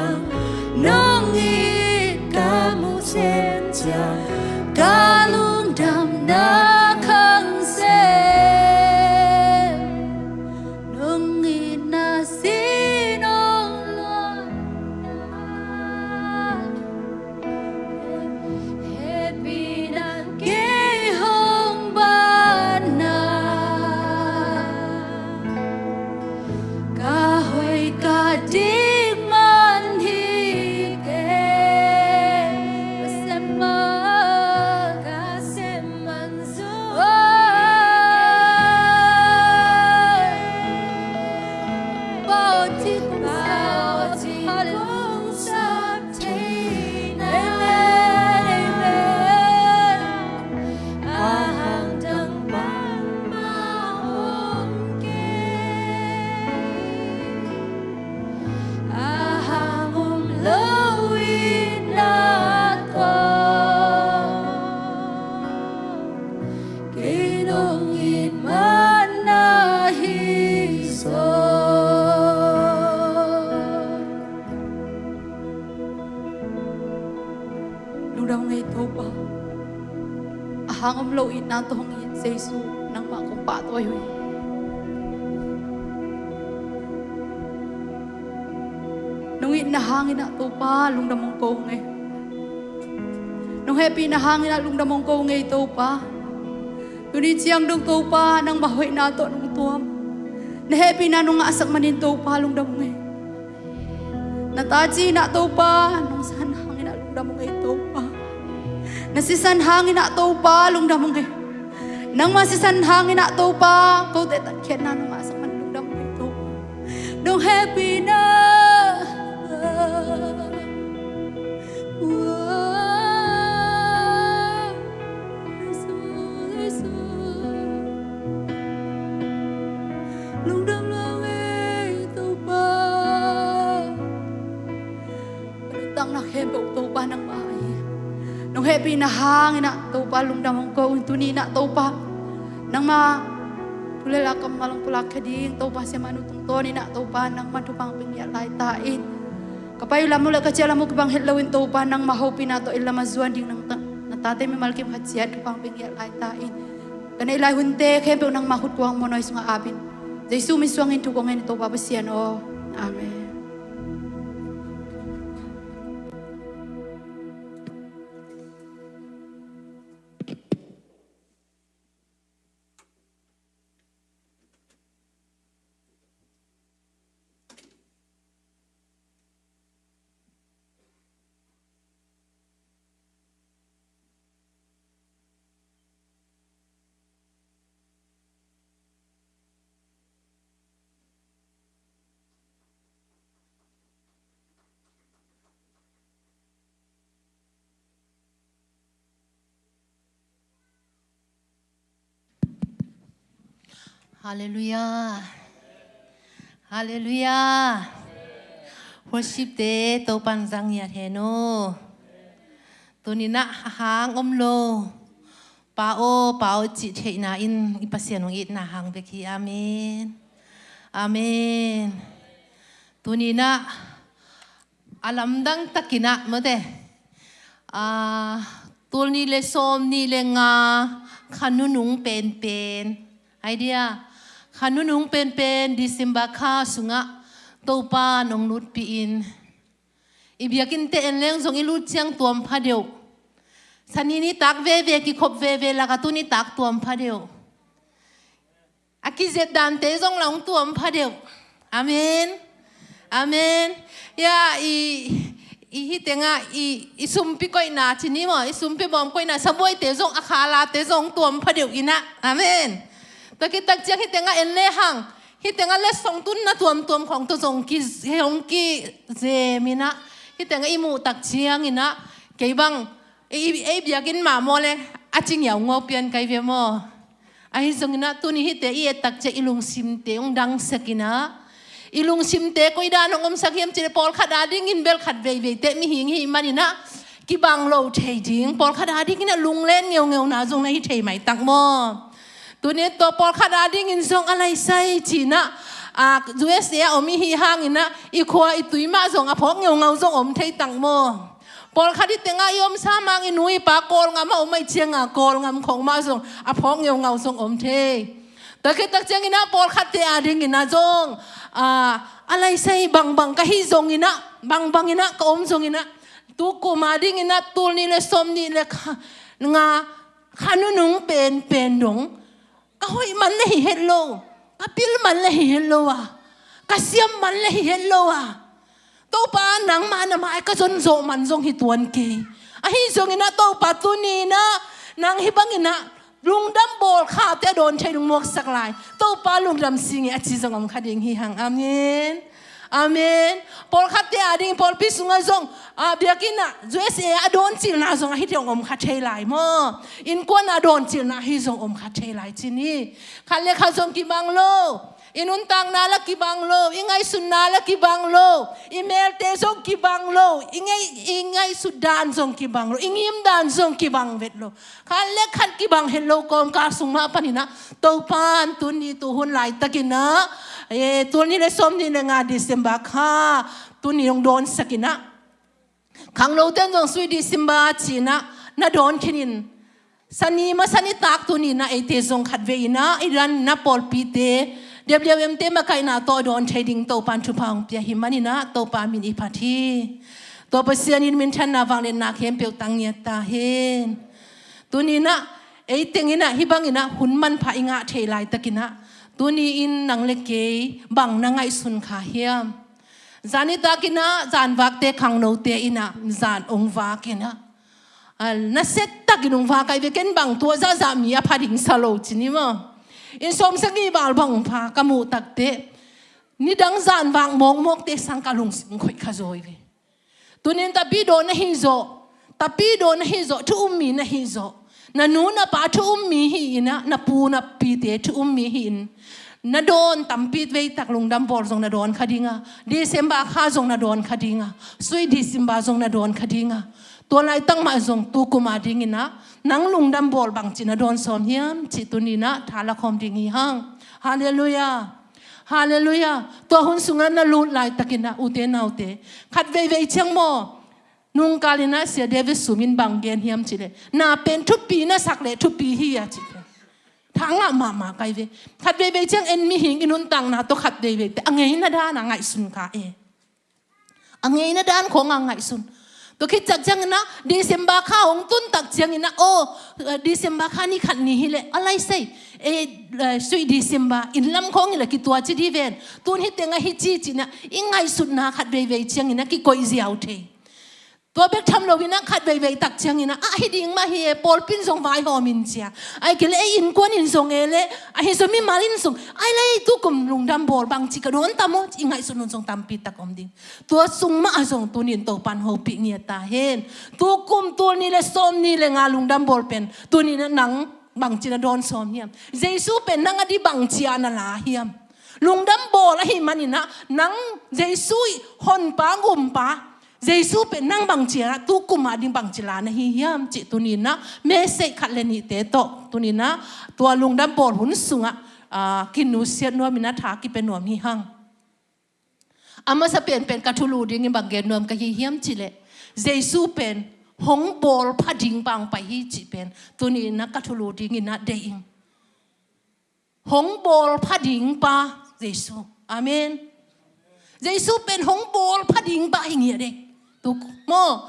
nong it ka muh ciang, ka lungdamna khang sem. Nong itna si nong luanna, hehpihna kei hong banna, ka hoih ka dik man hi kei. Ka sem man, ka sem man. A hang om lo itna tawh, kei nong it man na hi zaw. Lungdam ngei Topa. A hang om lo itna tawh hong it Jesu, nangmah kong pahtawi uh hi. Nong itna hangin ah Topa lungdam hong ko ngei. Nong hehpihna hangin ah lungdam hong ko ngei Topa. Tuni ciang dong Topa nangmah hoihna tawh nong tuam. Na hehpihna nong ngahsak manin Topa lungdam hong ngei. Na taci in ah Topa nong san hangin ah lungdam hong ngei Topa. Na sisan hangin ah Topa lungdam hong ngei. Nangmah sisan hangin ah Topa kote tatkhiatna nong ngahsak manin lungdam hong ngei Topa. Nong hehpihna. Lungdam lo ngei Topa. Ka nuntakna khempeuh Topa nangmah hi. Nong hehpihna hangin ah Topa lungdam hong ko in, tuni in ah Topa nangmah Thu le la kammal hong pulak khia ding Topa siamah nu tungtawn in ah Topa nangma thupha hong pia ngiat lai ta in. Ka pai lam uh le ka ciah lam uh kibang het loin Topa nangma hopihna tawh inn lam a zuan ding nang ta, na tate mimal kim khat ciat thupha hong pia ngiat lai ta in. Ka neih lai hunte khempeuh nangma khut kuang muanhuai sungah ap in. Jesu min suangin thu kong ngen hi Topa Pasian aw. Amen. Halleluiah. Halleluiah. Worship te Topan zang ngiat hen aw. Tuni-in ah a hang om lo, Pa aw, Pa aw cih theihna in i Pasian hong itna hang bek hi. Amen. Amen. Tuni-in ah a lamdang takin ah mate, ah, tul nih le sawm nih le nga kha nunung penpen, idea, kha nunung penpen December kha sungah Topa nong lutpih in, i biakinn te en leng zong i lut ciang tuam pha deuh. Sani nitak veve kikhop veve lakah tu nitak tuam pha deuh. A kizet dante zong la hong tuam pha deuh. Amen. Amen. Ya, i, i hih tengah i, i sumpi koihna ci ni maw, i sumpi bawm koihna sabuaite zong a khalate zong tuam pha deuh in ah. Amen. Tua khit tak ciang hih tengah en le hang, hih tengah letsong tunna tuamtuam khawng tawh zong ki, hong kizem in ah, hih tengah i muh tak ciangin ah, kei bang, ei, ei, ei biakinn mah maw le, a ci ngiaungau pian kai ve maw. Ahi zongin ah tuni hihte i et tak ciang i lungsimte hong dangsak in ah, i lungsimte koi dan hong omsak hiam cih leh pawlkhat adingin bel khat veiveite mihing hih manin ah kibang lo thei ding, pawlkhat adingin ah lunglen ngeungeuna zong na hi thei maitak maw. Tuni tua pawlkhat adingin zong a laisai ci-in ah, ah, U S A a om i hih hangin ah i khua i tui mah zong a phawk ngeungau zong om thei tak maw. Pawlkhat hih tengah i omsa mang i nu i pa Kawlngam a om ahih ciangin Kawlngam khawng mah zong a phawk ngeungau zong om thei. Tua khit tak ciangin ah pawlkhatte adingin ah zong, ah, a laisai bangbang ka hih zongin ah, bangbangin ah ka om zongin ah, tu kum adingin ah tul nih le sawm nih le kha, nga kha nunung penpen dong ka hoih man le hi het lo, ka pil man le hi het lo a, ka siam man le hi het lo a, Topa nangmah na mai ka zon zawh man zong hi tuan kei. Ahi zongin ah Topa tuni-in ah nang hih bangin ah lungdam bawl khate a dawn thei ding muaksak lai. Topa lungdam sing e a ci zong om kha ding hi hang. Amen. Amen. Pawlkhatte ading pawlpi sungah zong, ah, biakinn ah U S A a dawn cilna zong ahi thei hong om kha thei lai maw. Innkuan a dawn cilna ahi zong om kha thei lai ci ni. Khat le khat zong kibang lo. I nuntakna la kibang lo, i ngaihsutna la kibang lo, i melte zong kibang lo, i ngaih, i ngaihsut dan zong kibang lo, i ngim dan zong kibang vet lo. Khat le khat kibang het lo kawmkal sung mah panin ah Topan tuni tuhun laitakin ah, eh, tul nih le sawm nih le nga December kha tuni hong dawnsak in ah, khangnote in zong sui December ci-in ah na dawn khin in, sani masa nitak tuni-in ah eite zong khatvei in ah i dan na pawlpite, W M te makaihna tawh a dawn thei ding Topan thupha hong pia hi manin ah Topa min i phat hi. Tua Pasian in minthanna vangliatna khempeuh tang ngiat ta hen. Tuni-in ah ei tengin ah hih bangin ah hun manpha i ngah thei laitakin ah, tuni-in nang le kei bang na ngaihsun kha hiam? Zan nitakin ah zanvakte khangnote in ah zan hong vak in ah, ah, nasia takin hong vak a, i ve ken bang tua zahzah mi a pha ding sa lo ci ni maw. Inn sawmsagih val bang hong pha ka muh takteh, nidang zanvak mawkmawkte sang ka lungsim hong khoih kha zaw hi ve. Tuni-in tapidaw na hi zawh, tapidaw na hi zawh, thu um mi na hi zawh, na nu na pa thu um mi hi in ah, na pu na pite thu um mi hi in, na dawn tampi veitak lungdam bawl zong na dawn kha ding a, December kha zong na dawn kha ding a, sui December zong na dawn kha ding a, tua laitak mah zong tu kum adingin ah nang lungdam bawl bangci na dawn sawm hiam cih tuni-in ah tha la khawm ding hi hang. Halleluiah. Halleluiah. Tua hun sungah na lut laitakin ah, ute naute, khat veivei ciang maw, nungkal in ah Sia David Sum in bang gen hiam cih leh, na pen thupi na sak leh thupi hi a cih pen. Tha ngah mahmah kai ve. Khat veivei ciang en mihing i nuntakna tawh khat veivei te a ngeina dan a ngaihsun kha e. A ngeina dan khawng a ngaihsun. Tua khit ciang ciangin ah December kha hong tun tak ciangin ah, aw, eh, December kha ni khat ni hi leh, a lai sei, eh, eh, sui December, inn lam khawng hi leh kitua ci di ven. Tun hi teng ah hi ci ci-in ah, i ngaihsutna khat veivei ciangin ah kikoih ziau thei. Tua bek tham loin ah khat veivei tak ciangin ah, a hi ding mah hi e, pawlpi in zong vaihawm in ci a. Ahih kei leh ei innkuan in zong e leh, ahi zong mimal in zong, ai leh tukum lungdam bawl bangci ka dawn tam aw, i ngaihsut hun zong tampi tak om ding. Tua sung mah ah zong tuni-in Topa'n hopih ngiat ta hen. Tukum tul nih leh sawmnih leh nga lungdam bawl pen tuni-in ah nang bangci na dawn sawm hiam? Jesu pen nang a di bangci a na la hiam? Lungdam bawl ahih manin ah nang Jesu i honpa, gumpa, Jesu pen nang bangci a, tukum a ding bangci la na hi hiam cih tuni-in ah message khat leh nihte tawh tuni-in ah tua lungdam bawl hun sungah, ah, kinusiat nuam in ah tha kipia nuam hi hang. A masa penpen ka thulu dingin bang gen nuam ka hi hiam cih leh, Jesu pen hong bawl pha ding bang pai hi cih pen tuni-in ah ka thulu dingin ah deih ing. Hong bawl pha ding pa Jesu. Amen. Jesu pen hong bawl pha ding pa hi ngiat e. Tu maw,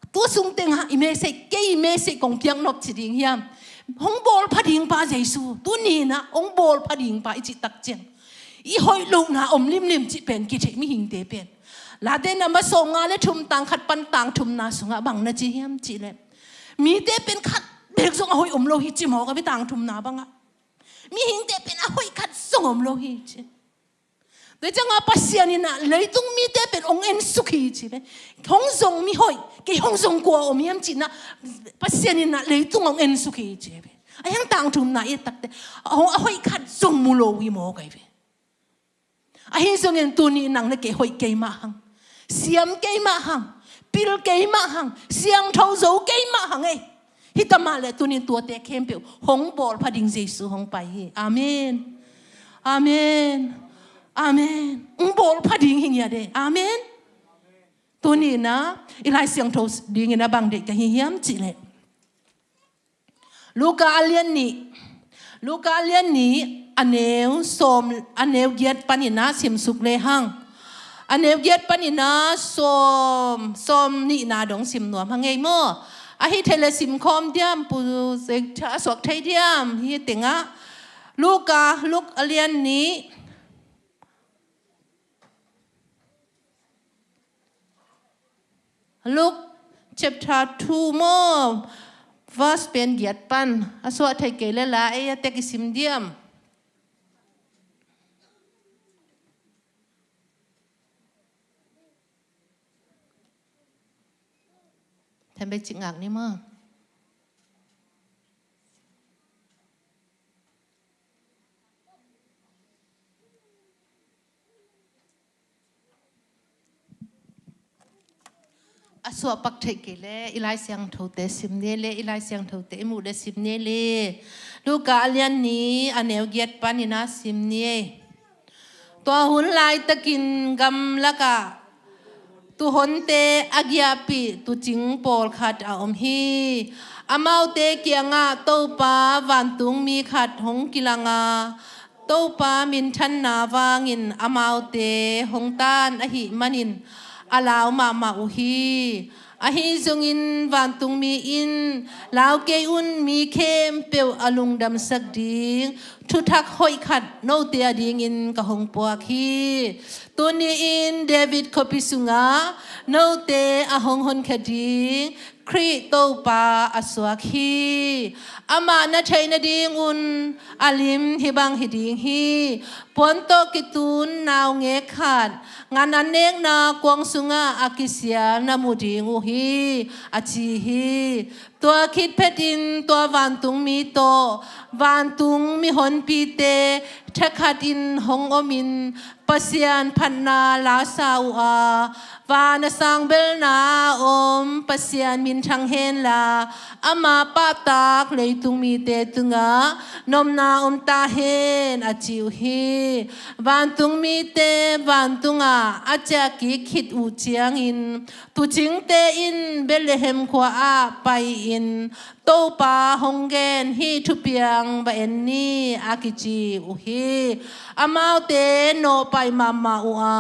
tu sung tengah i message, kei i message kong piak nop ci ding hiam? Hong bawl pha ding pa Jesu. Tuni-in ah hong bawl pha ding pa i cih tak ciang, i hoih lohna om limlim cih pen kitheih mihingte pen. Late number sawmnga leh thum, tang khat pan tang thumna sungah bang na ci hiam cih leh, mite pen khat bek zong a hoih om lo hi ci mawk a ve, tang thumna bangah. Mihingte pen a hoih khat zong om lo hi ci. Tua ciangah Pasian in ah leitung mite pen hong ensuk hi ci ve. Hong zong mi hoih, kei hong zong kua om hiam ci-in ah Pasian in ah leitung hong ensuk hi ci ve. A hiang tang thumna i et tak teh, a hoih khat zong mu lo hi mawk a ve. Ahi zongin tuni nang leh kei hoih kei mah hang, siam kei mah hang, pil kei mah hang, siangtho zo kei mah hang ei. Hi ta mah leh tuni tuate khempeuh hong bawl pha ding Jesu hong pai hi. Amen. Amen. Amen. Hong bawl pha ding hi ngiat e. Amen. Tuni-in ah i Lai Siangtho dingin ah bang deih ka hi hiam cih leh, Luka a lian nih, Luka a lian nih a neu sawm, a neu giat panin ah simsuk lehang. A neu giat panin ah sawm, sawm nihna dong sim nuam hang ei maw. Ahi thei leh sim khawm diam, pu Zek Tha a suak thei diam, hi tengah. Luka, Luka a lian nih. Luke chapter two maw, verse pen giat pan. A suah thei kei leh la ei a tek i sim diam. Thembe cik ngak ni maw. A suah pak theih kei leh i Lai Siangthote sim ni le, i Lai Siangthote i muh le sim ni le. Luka a lian nih a neu giat panin a sim ni. Tua hun laitakin gamlakah tuuhonte a giahpih tuucing pawlkhat a om hi. Amaute kiangah Topa vantungmi khat hong kilang a, Topa minthanna vangin amaute hong tan ahih manin a lau mahmah uh hi. Ahi zongin vantungmi in, "Lau kei un, mi khempeuh a lungdamsak ding thuthak hoih khat note adingin ka hong puak hi. Tuni-in David khuapi sungah note a hong honkhia ding Khrih Topa a suak hi. Amah na theih nadingun a lim hih bang hi ding hi. Puan tawh kitun naungek khat ngan an nekna kuang sungah a kisia na mu ding uh hi," a ci hi. Tua khit phetin tua vantungmi tawh vantung mihonpite thakhatin hong omin Pasian phatna la sa uh a, Van a sang belna a om Pasian minthang henla, ama pahtak leitung mite tungah nopna om ta hen, a ci uh hi. Vantung mite vantungah a ciahkik khit uh ciangin tuucingte in Bethlehem khua ah pai-in Topa hong gen hih thupiang va en ni, a kici uh hi. Amaute nawhpai mahmah uh a,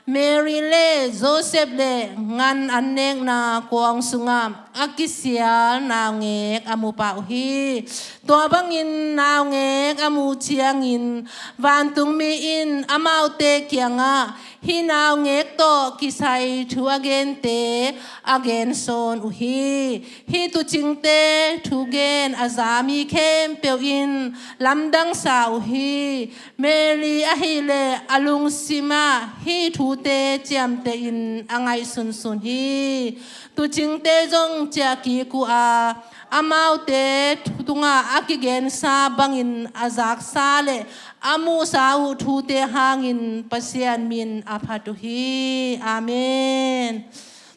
Mary le Joseph le ngan an nekna kuang sungah a kisial naungek a mu pah uh hi. Tua bangin naungek a muh ciangin vantungmi in amaute kiangah hih naungek tawh kisai thu a gente a gensawn uh hi. Hih tuucingte thugen a za mi khempeuh in lamdangsa uh hi. Mary ahileh a lungsimah hih thute ciamtehin a ngaihsunsun hi. Tuucingte zong ciahkik uh a, amaute tungah a kigensa bangin a zaksa le a muhsa uh thute hangin Pasian min a phat uh hi. Amen.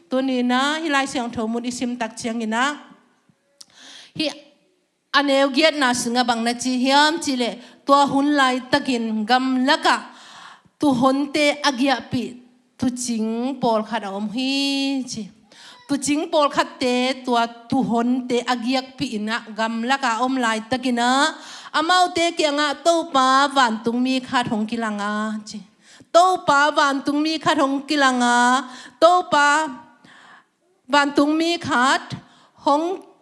Tuni-in ah hih Lai Siangtho mun i simtak ciangin ah hih a neu giatna sungah bang na ci hiam cihleh, tua hun laitakin gamlakah tuuhonte a giahpih tuucing pawlkhat a om hi ci. Tuucing pawlkhatte tua tuuhonte a giahpih in ah gamlakah a om laitakin ah amaute kiangah Topa vantungmi khat hong kilang a ci. Topa vantungmi khat hong kilang a, Topa vantungmi khat hong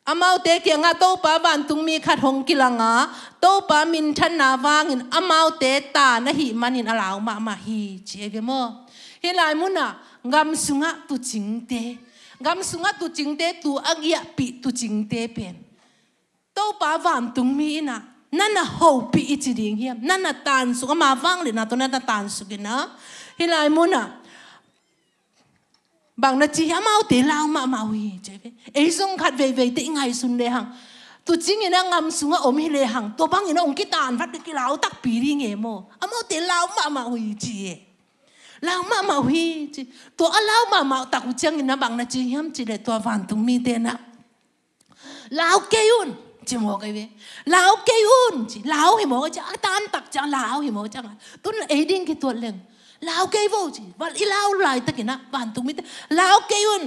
Amaute kiangah Topa vantungmi khat hong kilang a, Topa minthanna vangin amaute taan ahih manin a lau mahmah hi ci ei ve maw. Hih lai munah gam sungah tuucingte, gam sungah tuucingte, tuu a giahpih tuucingte pen Topa vantungmi in ah na na hopih i ci ding hiam? Na na tansuk, ama vangliatna tawh na na tansuk in ah hih lai munah bang na ci hiam? Amaute lau mahmah uh hi ci ei ve. Ei zong khat veiveite i ngaihsun lehang, tuucing in ah gam sungah om hi lehang, tua bangin ah hong kitaan vat, kilau takpi ding e maw. Amaute lau mahmah uh hi ci e. Lau mahmah uh hi ci. Tua a lau mahmah tak uh ciangin ah bang na ci hiam cihleh, tua vantungmite in ah lau kei un ci mawk ei ve. Lau kei un ci. Lau hi mawk ei ci. A tantak ciang lau hi mawk ciang a, tun ei ding kituat leng lau kei vo ci. Val i lau laitakin ah vantungmite, lau kei un.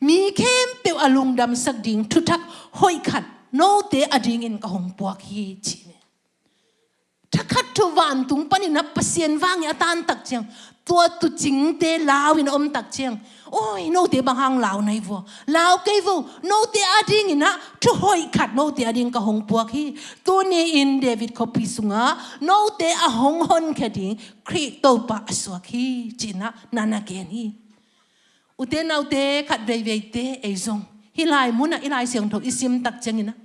Mi khempeuh a lungdamsak ding thuthak hoih khat note a dingin ka hong puak hi ci. Thakhat thu vantung panin ah Pasian vangin a tantak ciang, tua tuucingte lau in a omtak ciang, oi, note bang hang lau na hi vua? Lau kei vo. Note a dingin ah thu hoih khat note a ding ka hong puak hi. Tuni-in David khuapi sungah note a hong honkhia ding Khrih Topa a suak hi ci-in ah na na gen hi. Ute naute, khat veiveite ei zong hih lai munah i Lai Siangtho i simtak ciangin ah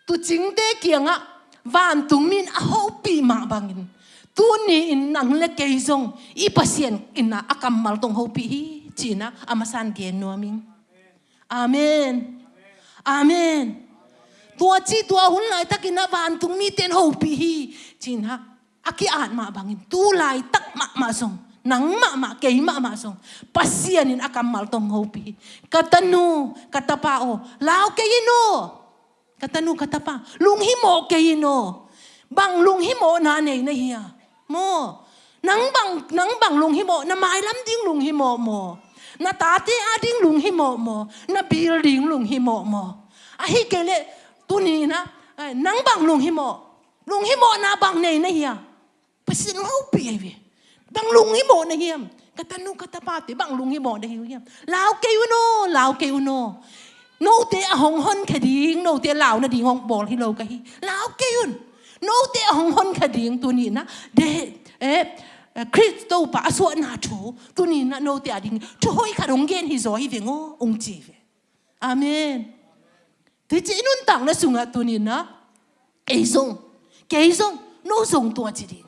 tuucingte kiangah vantungmi in a hopih mah bangin tuni-in nang le kei zong i Pasian in ah a kammal tawh hong hopih hi ci-in ah a masa-in gen nuam ing. Amen. Amen. Tua ci, tua hun laitakin ah vantungmite in hopih hi ci-in ah a ki-at mah bangin tu laitak mahmah zong nang mahmah, kei mahmah zong Pasian in a kammal tawh hong hopih hi. Ka tanu, ka tapa aw, lau kei in aw. Ka tanu, ka tapa, lunghimawh kei in aw. Bang lunghimawhna nei na hia maw? Nang bang, nang bang lunghimawh, na mailam ding lunghimawh maw? Na tate a ding lunghimawh maw? Na bil ding lunghimawh maw? Ahih kei leh tuni-in ah, ai, nang bang lunghimawh, lunghimawhna bang nei na hia? Pasian hong hopih ei ve. Bang lunghimawh na hiam? Ka tanu, ka tapate bang lunghimawh na hi uh hiam? Lau kei un aw, lau kei un aw. Note a hong honkhia ding, note lau nading hong bawl hi lo ka hi. Lau kei un. Note a hong honkhia ding tuni-in ah, de, eh, eh, Khrih Topa a suahna thu, tuni-in ah note a ding thu hoih khat hong gen hi zaw hi veng aw, hong ci ve. Amen. Tua ci i nuntakna sungah tuni-in ah ei zong, kei zong, no zong tua ci ding.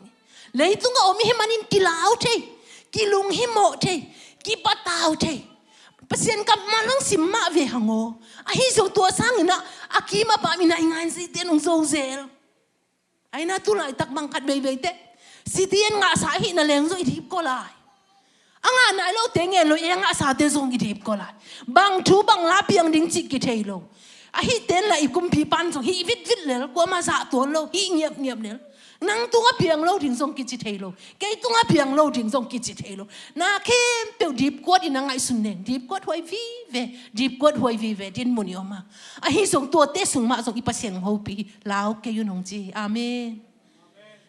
Leitungah om i hih manin kilau thei, kilunghimawh thei, kipatau thei. Pasian kammal hong sim mah ve hang aw. Ahi zong tua sangin ah a kim a pam in ah i nganzite in hong zo zel. Ina tu laitak bang khat veivei teh, city in ngahsa ahih na leng zong i dipkua lai. A ngah nai lote ngen lo, i a ngahsate zong i dipkua lai. Bang thu bang la piang ding cih kithei lo. Ahih ten la i kumpipan zong hih vitvit lel, kuama zah tuan lo, hih ngiapngiap lel. Nang tungah piang lo ding zong kici thei lo. Kei tungah piang lo ding zong kici thei lo. Na khempeuh dipkuat in a ngaihsun leng, dipkuat huai vive, dipkuat huai vive din mun i om a. Ahi zong tuate sung mah zong i Pasian hong hopih hi, lau kei un hong ci hi. Amen.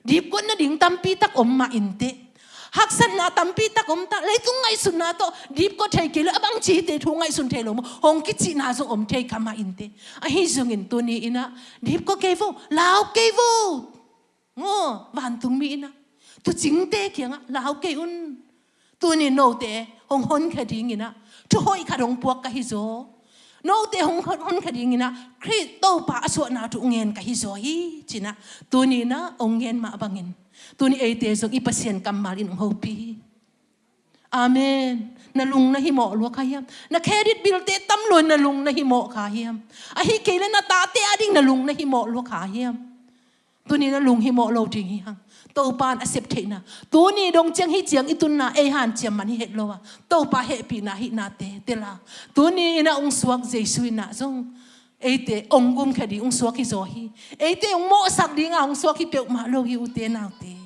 Dipkuat nading tampi tak om mah inteh. Haksatna tampi tak om ta, leitung ngaihsutna tawh dipkuat thei kei lo, a bang ci hite thu ngaihsun thei lo maw, hong kicihna zong om thei kha mah inteh. Ahi zongin tuni in a, dipkuat kei vo, lau kei vo. Ngo, vantungmi in a, tucingte kiangah lau kei un. Tuni note hong honkhia dingin a, thu hoih khat hong puak ka hi zaw. Note hong hon, honkhia dingin a, Khrih Topa a suahna thu ngen ka hi zaw hi, ci-in a, tuni in a hong ngen mah bangin, tuni eite zong i Pasian kammal in hong hopih hi. Amen. Na lung na himawh lua kha hiam? Na credit bill-te tam lua in na lung na himawh kha hiam? Ahih kei leh na tate ading na lung na himawh lua kha hiam? Tuni na lung himawh lo ding hi hang. Topa in a sep theihna. Tuni dong ciang hih ciang i tunna ei hanciam man hi het lo a, Topa hehpihna hihnate tel a, tuni in a hong suak Jesu in a zong eite hong gumkhia ding hong suak hi zaw hi. Eite hong mawhsak ding a hong suak hi peuhmah lo hi, ute naute.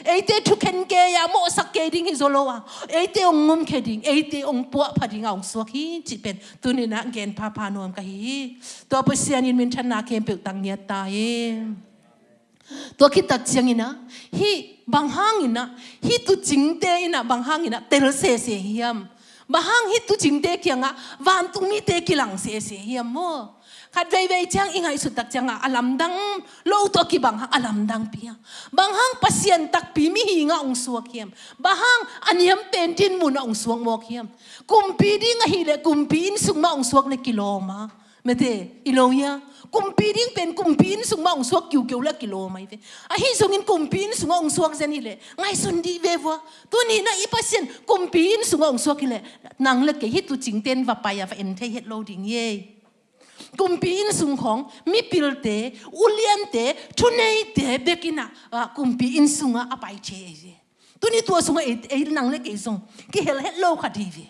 Eite thukhen kei a, mawhsak kei ding hi zaw lo a, eite hong gumkhia ding, eite hong puahpha ding a hong suak hi cih pen tuni in a gen phapha nuam ka hi hi. Tua Pasian in minthanna khempeuh tang ngiat ta hi. Tua khit tak ciangin a, hih bang hangin a, hih tucingte in a bang hangin a tel sese hiam? Bang hang hih tucingte kiangah vantungmite kilang sese hiam maw? Khat veivei ciang i ngaihsut tak ciangah a lamdang lo tawh kibang hang a lamdangpi a, bang hang Pasian takpi mihingah hong suak hiam? Bang hang a niam pen din munah hong suak mawk hiam? Kumpi ding ahih leh kumpi inn sung mah hong suak leh kilawm a. Mete, i lo hia? Kumpi ding pen kumpi inn sung mah hong suak kiukiu leh kilawm ahi ve. Ahi zongin kumpi inn sungah hong suak zen hi leh ngaihsun dih ve vua. Tuni in a i Pasian kumpi inn sungah hong suak hi leh nang leh kei hih tucingte in va pai a va en thei het lo ding hi. Kumpi inn sung khawng mipilte, uliante, thuneite bek in a, ah, kumpi inn sungah a pai thei ahi ve. Tuni tua sungah ei, ei nang leh kei zong kihel het lo kha dih ve.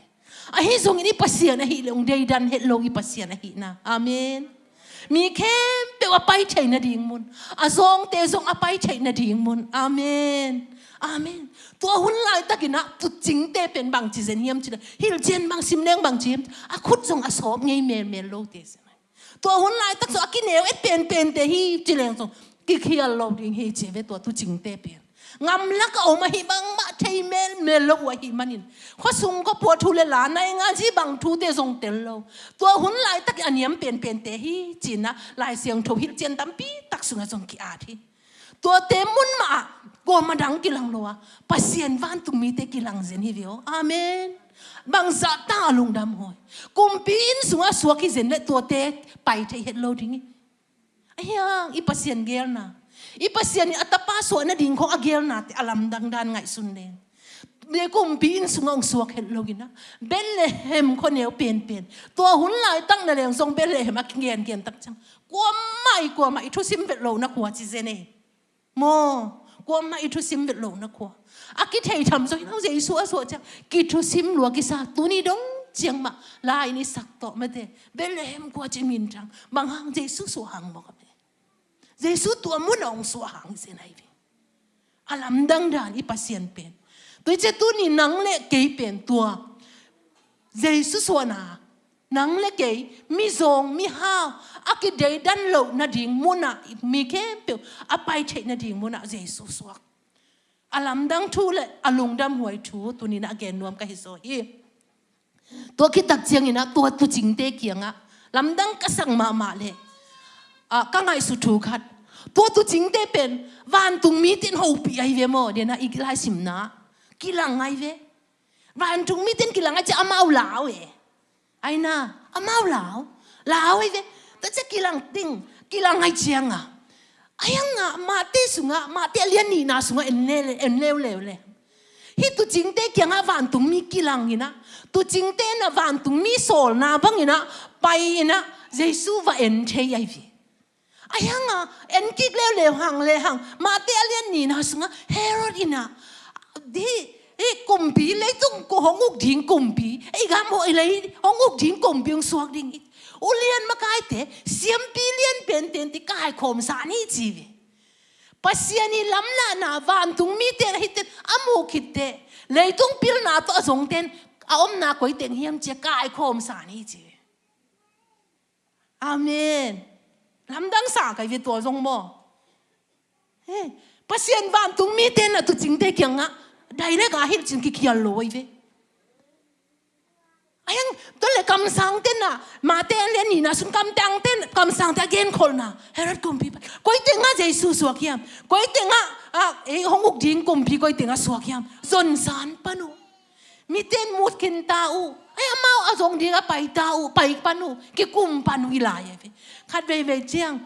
Ahi zongin i Pasian ahih leh hong deidan het lo i Pasian ahihna. Amen. Mi khempeuh a pai theih nading mun, a zawngte zong a pai theih nading mun. Amen. Amen. Tua hun laitakin a tucingte pen bangci zen hiam cih leh, hilhcian bang sim leng bangci hiam, a khut zong a sawp ngei melmel lote zen. Tua hun laitak zong a kineu et penpente hi ci leng zong kikhial lo ding hi ci ve tua tucingte pen. Ngamlak a om ahih bangmah thei melmel lo uh ahih manin, khuasung khuapua thu leh la, naingan zi bang thute zong tel lo. Tua hun laitak a niam penpente hi ci-in a Lai Siangtho hilhcian tampi tak sungah zong ki-at hi. Tuate mun mah ah kuamah dang kilang lo a, Pasian vantungmite kilang zen hi ve aw. Amen. Bangzah ta a lungdam huai. Kumpi inn sungah suak hi zen leh tuate pai thei het lo ding hi. Ahi hang i Pasian geelna, i Pasian in a tapa suah nading khawng a geelnate a lamdang dan ngaihsun leng, kumpi inn sungah hong suak het lo in a, Bethlehem khuaneu penpen. Tua hun laitak na leng zong Bethlehem a kigengen tak ciang, kuamah i, kuamah i thusim vet lohna khua ci zen ei. Maw, kuamah i thusim vet lohna khua. A kithei tham zaw hi lo, Jesu a suah ciang kithusim lua kisa, tuni dong ciang mah la-in i sak tawh mate, Bethlehem khua ci minthang. Bang hang? Jesu suah hang maw ka pe. Jesu tua munah hong suah hang hi zen ahi ve. A lamdang dan i Pasian pen. Tua hi ciang tuni nang leh kei pen tua Jesu suahna, nang leh kei mizawng mihau a kideidan loh nading munah, mi khempeuh a pai theih nading munah Jesu suak. A lamdang thu leh a lungdam huai thu tuni in a gen nuam ka hi zaw hi. Tua khit tak ciangin a tua tucingte kiangah lamdang ka sak mahmah leh, ah, ka ngaihsut thu khat. Tua tucingte pen vantungmite in hopih ahi ve maw, dena i laisimna kilang ahi ve. Vantungmite in kilang ahi ciang amau lau e. Aina, amau lau. Lau ahi ve. Tua ciang kilang ding, kilang ahi cianga, ahi hanga Matthai sungah, Matthai a lian nihna sungah en le, en leuleu le, hih tucingte kiangah vantungmi kilang in a, tucingte in a vantungmi sawlna bangin a pai in a Jesu va en thei ahi ve. Ahi hanga en kik leuleu hang le hang, Mate a lian nihna sungah Herod in ah, di, kumpi, leitung ko hong uk ding kumpi, ei gam hong, ei lei hong uk ding kumpi hong suak ding hi. Ulian makaite, siampi lian pente in ci kaikhawm sa ni ci ve. Pasian i lamlahna vantung mite a hite a muh khitte, leitung pilna tawh a zongten a omna koi teng hiam ci a kaikhawm sa ni ci ve. Amen. Lamdang sa kai ve tua zong maw. Pasian vantung mite na tuucingte kiangah dailek a hilh cin kikhial lo ai ve. Ahi hang tua le kamsangte na, Mate a lian nihna sung kamtangte, kamsangte a genkholhna, Herod kumpipa, koi tengah Jesu suak hiam? Koi tengah ei hong uk ding kumpi koi tengah suak hiam? Zonsan pan uh. Mite in mut khin ta uh. Ai, amau a zong ding a pai ta uh, pai pan uh, kikum pan uh i lai ai ve. Khat veivei ciang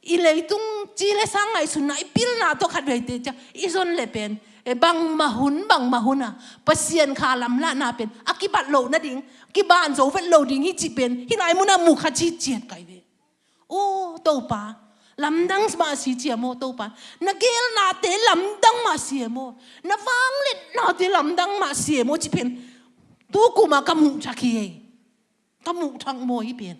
i leitung ci le sa ngaihsutna i pilna tawh khat veite ciang i zon le pen, e, bangmah hun, bangmah hun a Pasian kha lamlahna pen a kibat loh nading, kiban zo vet lo ding hi cih pen hih lai munah mu kha ciciat kai ve. O Topa, lamdang mah si cia maw Topa? Na gelnate lamdang mah si e maw? Na vangliatnate lamdang mah si e maw? Ci pen tu kuma ka muh thak hi ei. Ka muh thak maw hi pen?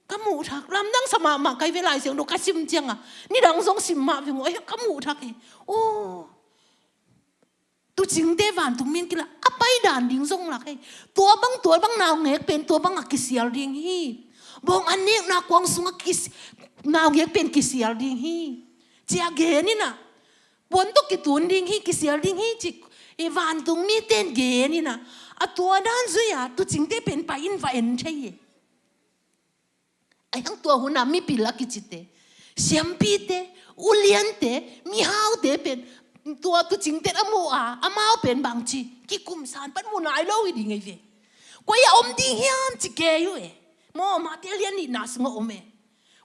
Ka muh thak, lamdang sa mahmah kai ve. Lai Siangtho ka sim cianga nidang zong sim mah veng uh, ai, ka muh thak hi. O, tuucingte vantung min kila a pai dan ding zong lak hi. Tua bang, tua bang naungek pen tua bang a kisial ding hi. Bawng an nekna kuang sungah kis-, naungek pen kisial ding hi. Cia gen inah, puan tawh kitun ding hi, kisial ding hi ci i vantung mite in gen inah, a tua dan zui-a tuucingte pen pai in va en thei hi. Ahi hang tua huna mipil a kicite, siampite, uliante, mihaute pen tua tuucingte a mu a, amau pen bangci kikum san pan mu nai lo hi ding ei ve. Koi a om ding hiam ci kei uh e. Maw, Mate a lian nihna sungah om e.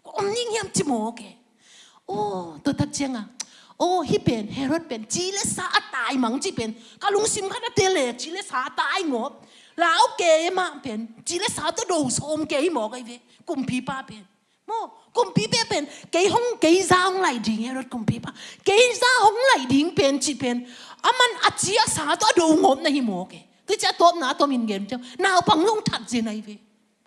Koi om ding hiam ci mawk e. O, tua tak cianga, o, hih pen Herod pen ci le sa a tai mang ci pen ka lungsim khat a tele, ci le sa a tai ngawp. Lau kei mah pen ci le sa tawh do sawm kei mawk ai ve. Kumpipa pen maw, kumpipa pen kei hong, kei za hong laih ding, Herod kumpipa, kei za hong laih ding pen ci pen aman a ci a sa tawh a do ngawp na hi mawk e. Tuci a tawpna a tomin gen ciang naupang hong that zen ai ve.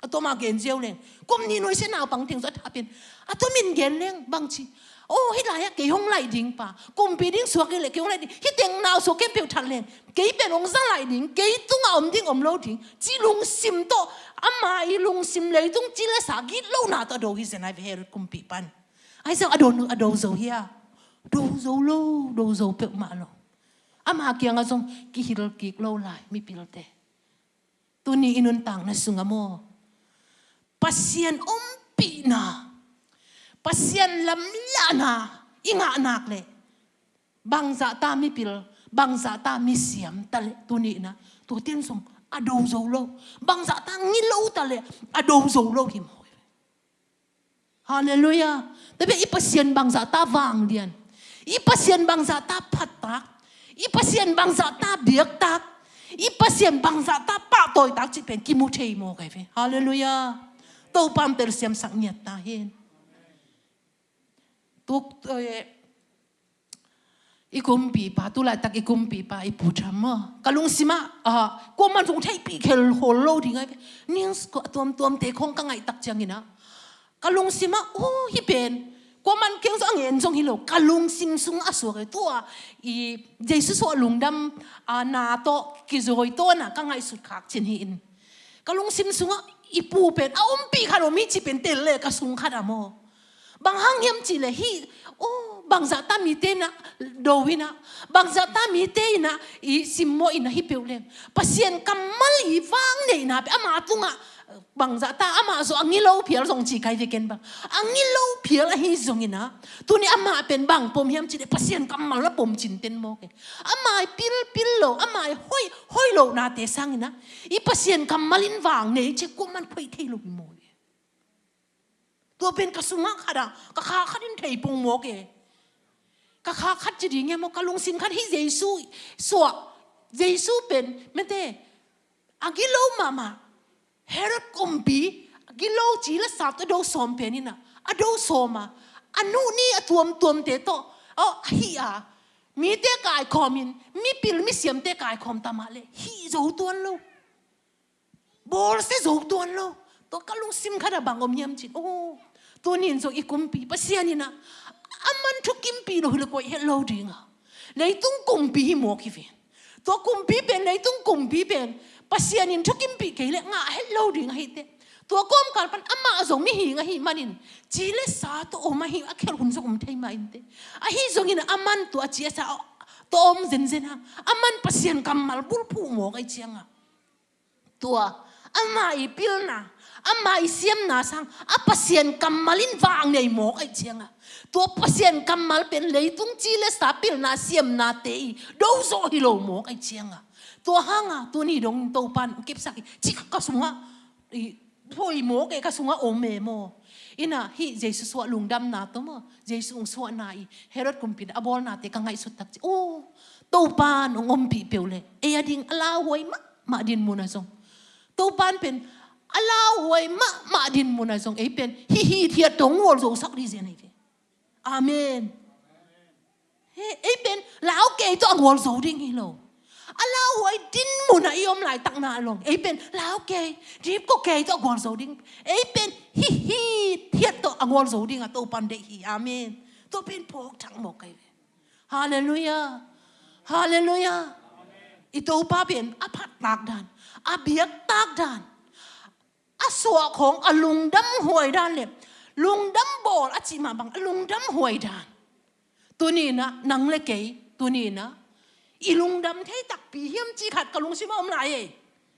A toma gen ziau leng, kum nih nuai sia naupang teng zong a tha pen a tomin gen leng bangci, o, hih lai-ah kei hong laih ding pa, kumpi ding suak hi leh kei hong laih ding, hih teng nau suak khempeuh that leng kei pen hong za laih ding, kei tungah om ding om lo ding ci lungsim tawh, ama i lungsim leitung ci le sa gitlohna tawh a do hi zen ai ve Herod kumpipa in. Ai zong a do, a do zo hia? Do zo lo, do zo peuhmah lo. Ama kiangah zong kihil kik lo lai mipilte. Tuni i nuntakna sungah maw, Pasian ompihna, Pasian lamlahna i ngah nak leh bangzahta mipil, bangzahta misiam ta leh tuni inah tua ten zong a do zo lo. Bangzahta ngilo ta leh a do zo lo hi maw. Halleluiah. Tua pen i Pasian bangzahta vanglian, i Pasian bangzahta phattak, i Pasian bangzahta biaktak, i Pasian bangzahta pahtawitak cih pen kimu thei maw kai ve. Halleluiah. Topa in telsiamsak ngiat ta hen. Tuk, eh, i kumpipa, tu laitak i kumpipa i Pu Trump maw, ka lungsimah, ah, kuaman zong theihpih khel khol lo ding ai ve. News ko a tuamtuamte khong ka ngaihtak cianginah ka lungsimah, o, hih pen kuaman keng zong a ngen zong hi lo, ka lungsim sungah a suak e. Tua i Jesu suah lungdam, ah, na tawh kizawi tawna ka ngaihsut khak cin hi in. Ka lungsim sungah i pu pen a ompih khat om hi cih pen tel le ka sung khat a maw. Bang hang hiam cih leh hih, o, bangzahta mite inah do inah, bangzahta mite inah i simmawh inah hih peuh leng Pasian kammal i vangneihna pen ama tungah bangzahta amah zong a ngilo phial zong ci kai ve ken bang. A ngilo phial ahi zonginah tuni amah pen bang pom hiam cih leh Pasian kammal a pom cinten mawk e. Ama i pilpil lo, ama i hoih, hoih lohnate sanginah i Pasian kammal in vangnei cih kuaman khoih thei lo hi maw le. Tua pen ka sungah khat ah ka kha khat in thei pong mawk e. Ka kha khat ci ding e maw, ka lungsim khat hih Jesu suah, Jesu pen mete a gilo mahmah, Herod kumpi a gilo ci le sa tawh do sawm pen inah a do sawm a, a nuhni a tuamtuamte tawh, aw, a hih a, mite kaikhawm in, mipil misiamte kaikhawm ta mah leh hih zo tuan lo. Bawlsia zo tuan lo. Tua ka lungsim khat ah bang om hiam cih leh, aw, tuni in zong i kumpi Pasian in ah, aman thukimpih lo hi leh koi het lo ding a, leitung kumpi hi mawk hi ven. Tua kumpi pen, leitung kumpi pen Pasian in thukimpih kei leh ngah het lo ding ahi teh. Tua kawmkal pan amah zong mihing ahih manin, ci le sa tawh om ahi, a khial hun zong om thei mah in teh. Ahi zongin aman tua ci a sa tawh om zenzen a, aman Pasian kammal bulphuh mawk ahih ciangin, tua ama i pilna, ama i siamna sang a Pasian kammal in vak nei mawk ahih ciangin, tua Pasian kammal pen leitung ci le sa pilna siamnate i do zawh hi lo mawk ahih ciangin, tua hangin tuni dong Topan kipsak hi, ci ka sungah, i, poi mawk e, ka sungah om e maw. Inah hih Jesu suah lungdamna tawh maw, Jesu hong suahna i Herod kumpi in a bawlnate ka ngaihsut tak ciang, aw, Topan hong ompih peuh leh ei a ding a lauhuai mahmah dinmun ah zong, Topan pen a lauhuai mahmah dinmun ah zong ei pen hih hithiat tawh hong gualzosak ding zen ahi ve. Amen. He, ei pen lau kei tawh a gualzo ding hi lo. A lauhuai dinmun ah i om laitakna ah zong ei pen lau kei, dipkua kei tawh a gualzo ding. Ei pen hih hithiat tawh a gualzo ding a Topan deih hi. Amen. Tua pen phawk thak mawk ahi ve. Halleluiah. Halleluiah. I Topa pen a phat tak dan, a biak tak dan, a suah khawng a lungdam huai dan le lungdam bawl a cih mah bang a lungdam huai dan. Tuni inah nang le kei, tuni inah i lungdam thei takpi hiam cih khat ka lungsim ah om lai e.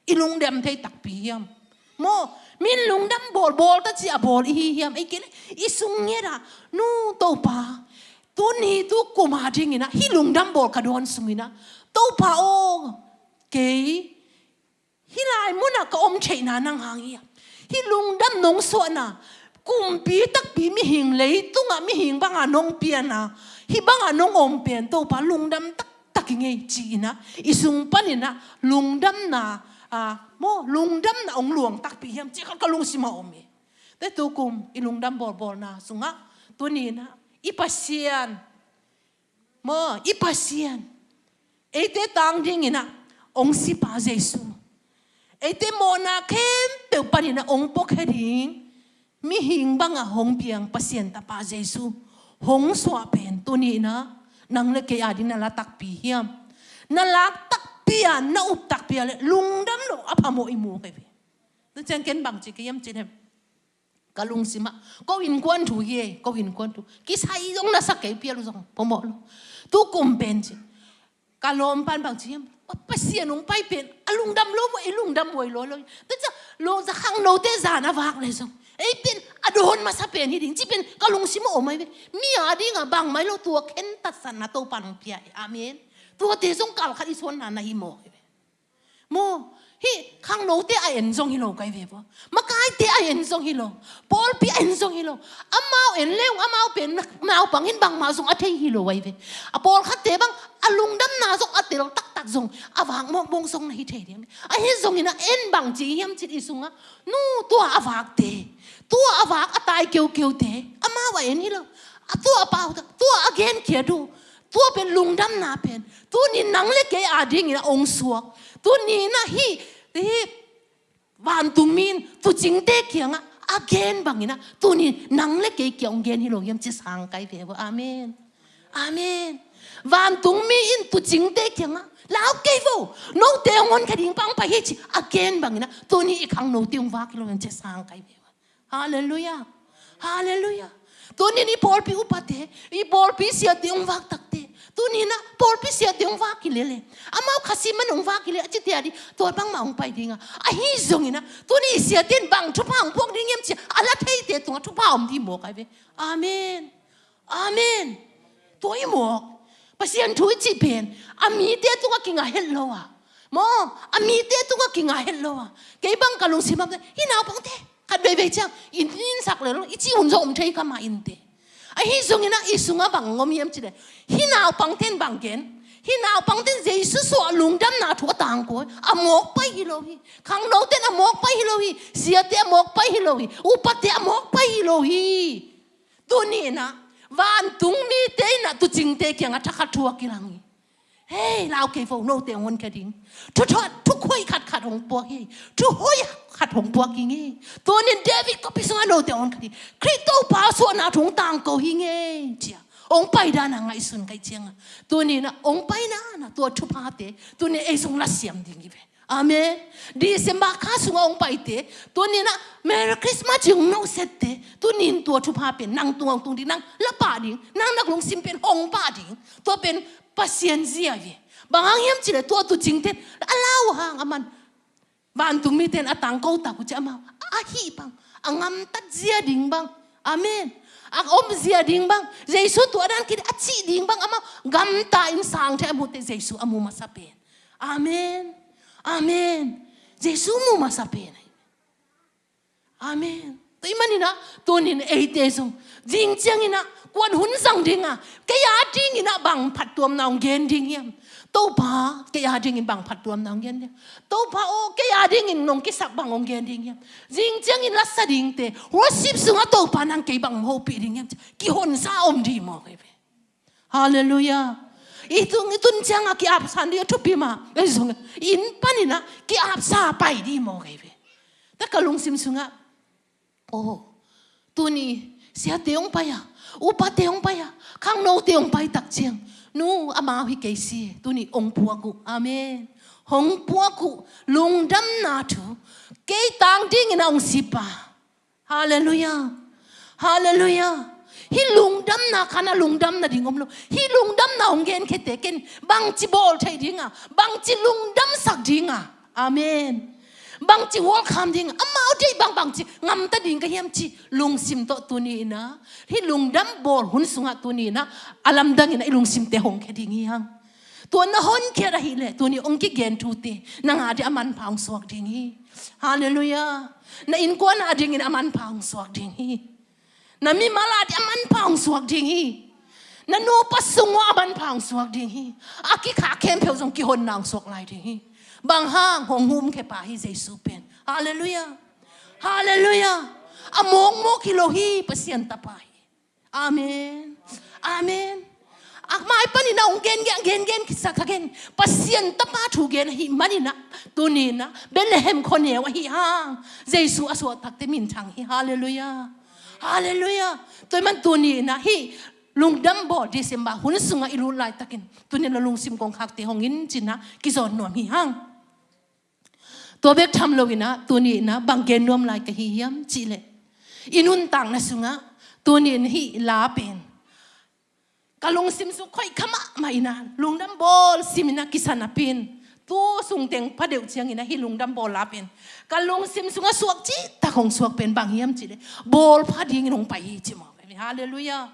I lungdam thei takpi hiam? Maw, min lungdam bawl, bawl ta ci a bawl i hi hiam? Ei kei le i sung ngiat ah, nu Topa, tuni tu kum a ding inah hih lungdam bawl ka dawn sung inah, Topa aw, kei hih lai munah ka om theihna nang hang hi a, hih lungdam nong suahna, kumpi takpi mihing, leitungah mihing banga nong piana, hih banga nong om pen Topa lungdam taktak i ngei ci inah, i sung pan inah lungdamna, a, maw, lungdamna hong luang takpi hiam cih khat ka lungsim ah om hi. Tua tu kum i lungdam bawlbawlna sungah tuni inah i Pasian, maw, i Pasian, eite tang ding inah hong sipa Jesu, eite mawhna khempeuh pan inah hong puakhia ding, mihing banga hong piang Pasian tapa Jesu hong suah pen tuni inah nang le kei a ding na la takpi hiam? Na lak takpi a, na up takpi a le lungdam lo a phamawh i mu kei ve. Tua ciang ken bang ci ka hiam cih leh, ka lungsim ah, ko innkuan thu hi e, ko innkuan thu kisai zong na sa kei, pial uh zong phamawh lo. Tu kum pen ci, ka lawm pan bang ci hiam, Pasian hong pai pen a lungdam lo maw, i lungdam huai lo lo. Tua ciang lo za khangnote zan a vak le zong ei pen a dawn masa pen hi ding cih pen ka lungsim ah om ahi ve. Mi a dingah bangmah hi lo, tua khen tatsatna Topan hong pia hi. Amen. Tuate zong kalkhat i suanna na hi mawk hi ve. Maw, hih khangnote a en zong hi lo kei ve maw. Makaite a en zong hi lo. Pawlpi a en zong hi lo. Amau en le ung, amau pen naupang in bangmah zong a thei hi lo ahi ve. A pawlkhatte bang a lungdamna zong a tel taktak zong a vak mawkmawk zong na hi thei ding. Ahi zongin a en bang ci hiam cih i sungah, nu, tua a vakte, tua a vak a tai keukeute amau a en hi lo. A tua a pautak, tua a genkhiat uh, tua pen lungdamna pen tuni nang le kei a dingin a hong suak. Tuni inah hih, hih vantungmi in tuucingte kiangah a gen bangin ah tuni nang le kei kiang hong gen hi lo hiam ci sang kai ve vo. Amen. Amen. Vantungmi in tuucingte kiangah lau kei vo, note hong honkhia ding pang pai hi ci a gen bangin ah tuni i khangnote hong vak hi lo hiam ci sang kai ve vo. Halleluiah. Halleluiah. Tuni in i pawlpi upate, i pawlpi siate hong vak takte, tuni inah pawlpi siate hong vak hi lele, amau Khasi man hong vak hi le a cite a ding tua bangmah hong pai ding a, ahi zongin ah tuni i siate in bang thupha hong puak ding hiam ci a la theite tungah thupha om ding mawk ai ve. Amen. Amen. Tua i mawk. Pasian thu i cih pen a mite tungah kingah het lo a, maw, a mite tungah kingah het lo a, kei bang ka lungsim ah hih naupangte khat veivei ciang i ninsak le lo i cih hun zong om thei kha mah inteh. Ahi zongin ah i sungah bang om hiam cih leh, hih naupangte in bang gen, hih naupangte in Jesu suah lungdamna thu a tangko a, mawk pai hi lo hi. Khangnote in a mawk pai hi lo hi. Siate a mawk pai hi lo hi. Upate a mawk pai hi lo hi. Tuni inah vantung mite inah tuucingte kiangah thakhat thu a kilang hi. Hei, lau kei vo, note hong honkhia ding. Thu, thu, thu khuai khatkhat hong puak hi. Thu hoi khat hong puak hi ngei. Tunin David khuapi sungah note hong honkhia ding. Khrih Topa suahna thu hong tangko hi ngei, ci-a hong paidan a ngaihsun ka hih ciangah, tuni inah hong paina inah tua thuphate tunin ei zong lasiam ding hi ve. Amen. December kha sungah hong paite, tuni inah Merry Christmas ci hong nosiatte, tunin tua thupha pen nang tungah hong tung ding, nang la pah ding, nang na lungsim pen hong pah ding. Tua pen Pasian zia hi ve. Bang hang hiam cih leh tua tuucingte in a lau hang, aman vantung mite in a tangko tak uh ciang amau a hih bang, a gamtat zia ding bang, amen, a om zia ding bang, Jesu tua dan kiding a cih ding bang, amau gamta in sang thei a muhte Jesu a mu masa pen. Amen. Amen. Jesu mu masa pen. Amen. Tua ahih manin ah tunin eite zong zing ciangin ah kuan hun zang ding a, kei a dingin ah bang phattuamna hong gen ding hiam? Topa, kei a dingin bang phattuamna hong gen ding? Topa aw, kei a dingin nong kisak bang hong gen ding hiam? Zing ciangin lasa dingte, worship sungah Topa nang kei bang hong hopih ding hiam? Kihonsa om ding maw kei ve. Halleluiah. I tung, i tun ciangah ki-apsa ding a thupi mah. Ei zong inn panin ah ki-apsa pai ding maw kei ve. Tua ka lungsim sungah, oh, tuni siate hong pai a, upate hong pai a, khangnote hong pai tak ciang, nu, amau hi kei si, tuni hong puak uh. Amen. Hong puak uh, lungdamna thu, kei tang dingin a hong sip a. Halleluiah. Halleluiah. Hih lungdamna khan a lungdam nading om lo. Hih lungdamna hong genkhete ken bangci bawl thei ding a, bangci lungdamsak ding a. Amen. Bangci welcome ding a, amau deih bang bangci gamta ding ka hiam cih lungsim tawh tuni inah, hih lungdam bawl hun sungah tuni inah a lamdang inah i lungsimte hong khia ding hi hang. Tua na honkhiat ahih leh tuni hong kigen thute nang a ding a manpha hong suak ding hi. Halleluiah. Na innkuan a dingin a manpha hong suak ding hi. Na mimal a ding a manpha hong suak ding hi. Na nupa sung uah a manpha hong suak ding hi. A kikhak khempeuh zong kihonna hong suak lai ding hi. Bang hang? Hong humkhia pa hi Jesu pen. Halleluiah. Halleluiah. A mawkmawk hi lo hi, Pasian Tapa hi. Amen. Amen. A mai panin a hong gen, gen, gen, gen, kisa ka gen. Pasian Tapa thu gen ahih manin ah, tuni inah Bethlehem khuaneu ahih hang Jesu a suahtakte minthang hi. Halleluiah. Halleluiah. Tua ahih man tuni inah hih lungdam bawl December hun sungah i lut laitakin, tuni inah lungsim kongkhakte hong in ci-in ah kizawn nuam hi hang. Tua bek tham lo inah, tuni inah bang gen nuam lai ka hi hiam cih leh, i nuntakna sungah tuni in hih la pen ka lungsim sung khoih kha mahmah inah, lungdam bawl sim inah kisa napi-in, tu sung teng pha deuh ciangin ah hih lungdam bawl la pen ka lungsim sungah suak cihtak hong suak pen bang hiam cih leh, bawl pha dingin hong pai hi ci maw. Halleluiah.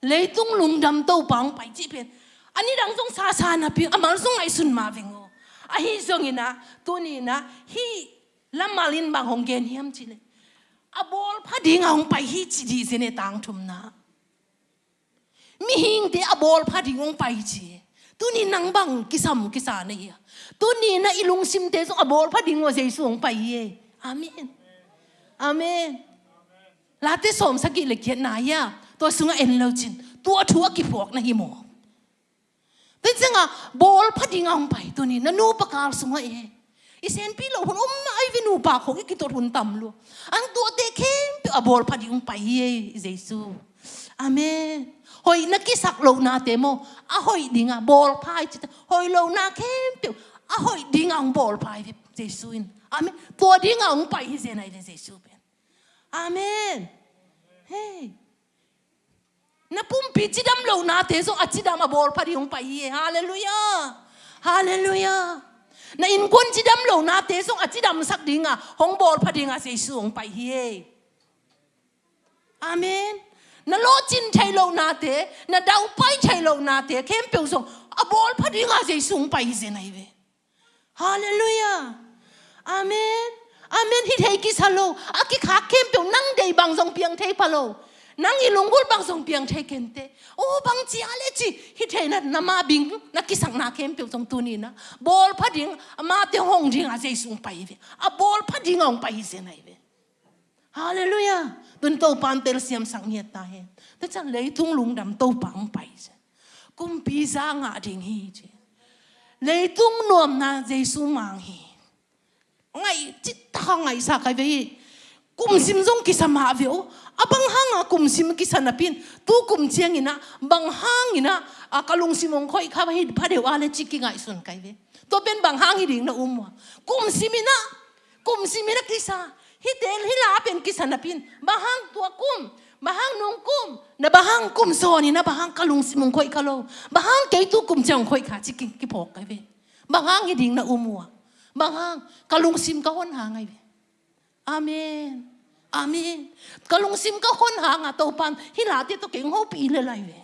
Leitung lungdam Topa hong pai cih pen a nidang zong sasa napi, a mal zong ngaihsun mah veng aw. Ahi zongin ah, tuni inah hih lamal in bang hong gen hiam cih leh, a bawl pha ding a hong pai hi ci dih zen e, tangthumna. Mihingte a bawl pha ding hong pai ci. Tuni nang bang kisam kisa na hi a? Tuni inah i lungsimte zong a bawl pha ding uh a Jesu hong pai hi e. Amen. Amen. Late sawmsagih le giat na hi a, tua sungah en lo cin, tua thu a kiphuak na hi maw? Tua ciangah bawl pha ding a hong pai, tuni na nupa kal sungah e. I senpi loh hun om mah ahi ve, nupa khawng i kitot hun tam lua. Ang tuate khempeuh a bawl pha ding hong pai hi e, Jesu. Amen. Hoih na kisak lohnate maw, a hoih ding a bawl pha hi ci ta, hoih lohna khempeuh a hoih ding a hong bawl pha hi ve Jesu in. Amen. Tua ding a hong pai hi zen ahi ve Jesu pen. Amen. Hei. Na pumpi cidam lohnate zong a cidam, a bawl pha ding hong pai hi e. Halleluiah. Halleluiah. Na innkuan cidam lohnate zong a cidamsak ding a, hong bawl pha ding a Jesu hong pai hi e. Amen. Na lawhcin theih lohnate, na daupai theih lohnate khempeuh zong a bawl pha ding a Jesu hong pai hi zen ahi ve. Halleluiah. Amen. Amen. Hi thei kisa lo. A kikhak khempeuh nang deih bang zong piang thei pha lo. Nang i lunggulh bang zong piang thei kei inteh. Oh, bang ci a leh ci, hi thei na, na mabing na kisakna khempeuh zong tuni inah bawl pha ding, amate hong ding a Jesu hong pai hi ve. A bawl pha ding a hong pai hi zen ahi ve. Halleluiah. Tun Topa in telsiamsak ngiat ta hen. Tua ciang leitung lungdam Topa hong pai ci. Kumpi za ngah ding hi ci. Leitung nuamna Jesu mang hi. Ngaih cih taka ngaihsa kai ve hi. Kumsim zong kisa mah ve uh. A bang hanga kumsim kisa napi in tu kum ciangin ah, bang hangin ah, a ka lungsim hong khoih kha hi pha deuh a le cih kingaihsun kai ve. Tua pen bang hang hi ding na um uh a. Kumsim in ah, kumsim in ah kisa. Hite hi la pen kisa napi in bang hang tua kum, bang hang nung kum, na bang hang kum zawn in ah bang hang ka lungsim hong khoih kha lo, bang hang kei tu kum ciang hong khoih kha cih ki, kiphawk kai ve. Bang hang hi ding na um uh a. Bang hang, ka lungsim ka hon hang ai ve. Amen. Amen. Ka lungsim ka hon hanga Topa in hih late tawh kei hong hopih lel ai ve.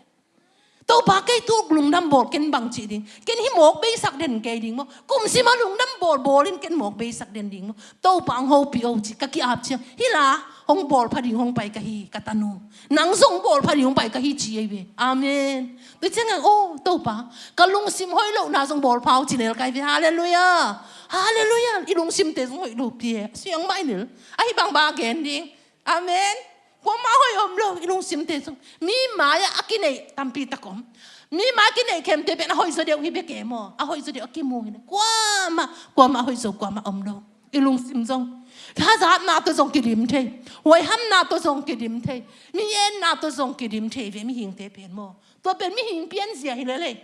Topa kei tu lungdam bawl ken bang ci ding. Ken hih mawk beisak den kei ding maw. Kumsim a lungdam bawl bawl in ken mawk beisak den ding maw. Topa hong hopih o ci ka ki-ap ciang. Hih la hong bawl pha ding hong pai ka hi ka tanu. Nang zong bawl pha ding hong pai ka hi ci ei ve. Amen. Tua ciangin, oh, Topa, ka lungsim hoih lohna zong bawl pha o ci lel kai ve. Halleluiah. Halleluiah. I lungsimte zong hoih lo pi e. Siang mai lel. Ahi bang bang gen ding. Amen. Kuamah hoih om lo. I lungsimte zong. Mi mai-ah a kineih tampi tak om. Mi mai-ah a kineih khemte pen a hoih zaw deuh hi bek e maw. A hoih zaw deuh a kimu hi ne. Kuamah, kuamah a hoih zaw, kuamah om lo. I lungsim zong. Hazatna tawh zong kidim thei. Huaihamna tawh zong kidim thei. Mi enna tawh zong kidim thei ve mihingte pen maw. Tua pen mihing pianzia hi lel ei.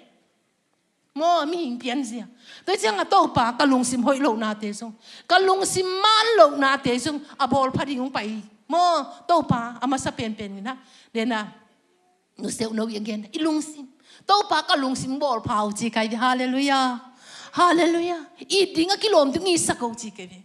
Maw, mihing pianzia. Tua ciang a Topa ka lungsim hoih lohnate zong. Ka lungsim man lohnate zong. A bawl pha ding hong pai. Maw, Topa a masa penpen in ah. Dena. Nuseuh no i gen i lungsim. Topa ka lungsim bawl pha o ci kai ve. Halleluiah. Halleluiah. It ding a kilawm ding itsak o ci kai ve.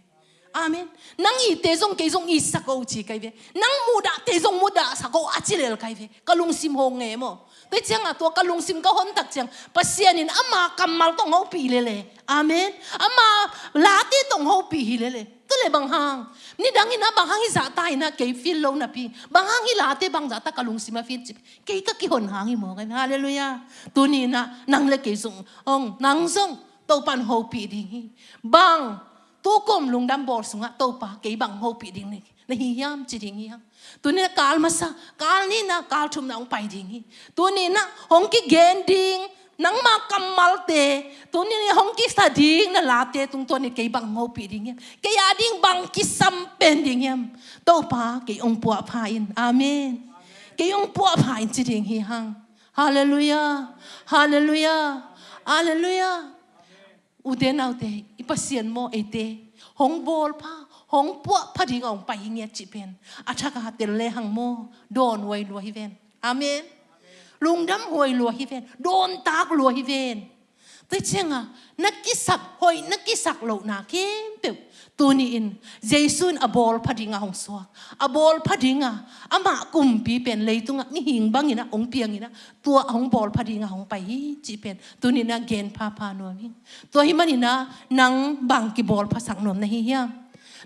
Amen. Nang itte zong kei zong itsak o ci kai ve. Nang muhdahte zong muhdahsak o a ci lel kai ve. Ka lungsim hong nge maw. Tua cianga tua ka lungsim ka hontak ciang Pasian in ama kammal tawh hong hopih lel e. Amen. Ama late tawh hong hopih hi lel e. Tua le bang hang. Nidang in ah bang hang hi zahta in ah kei feel lo napi. Bang hang hi late bang zahta ka lungsim a feel cip. Kei ka kihon hang hi maw kai. Halleluiah. Tuni in ah nang le kei zong. Ong, nang zong. Topa in hopih ding hi. Bang. Tu kum lungdam bawl sungah Topa kei bang hopih ding na hi hiam ci ding hi hang. Tuni in ah kal masa, kal nihna, kal thumna hong pai ding hi. Tuni in ah hong kigen ding. Nangma kammalte, tuni in hong kisa ding na late tungtawn in kei bang hopih ding hiam. Kei a ding bang kisam pen ding hiam. Topa, kei hong puahpha in. Amen. Kei hong puahpha in ci ding hi hang. Halleluiah. Halleluiah. Halleluiah. Ute naute, i Pasian maw eite. Hong bawl pha, hong puahpha ding a hong pai hi ngiat cih pen. A thak a tel le hang maw, dawn huai lua hi ven. Amen. Lungdam huai lua hi ven. Dawntak lua hi ven. Tua cianga, na kisak hoih, na kisak lohna khempeuh. Tuni in, Jesu in a bawl pha dinga hong suak. A bawl pha dinga, amah kumpi pen leitungah, mihing bangin ah, hong piangin ah, tua hong bawl pha dinga hong pai hi, cih pen. Tuni in ah gen phapha nuam hi. Tua hi manin ah, nang bang kibawl phasak nuam na hi hiam.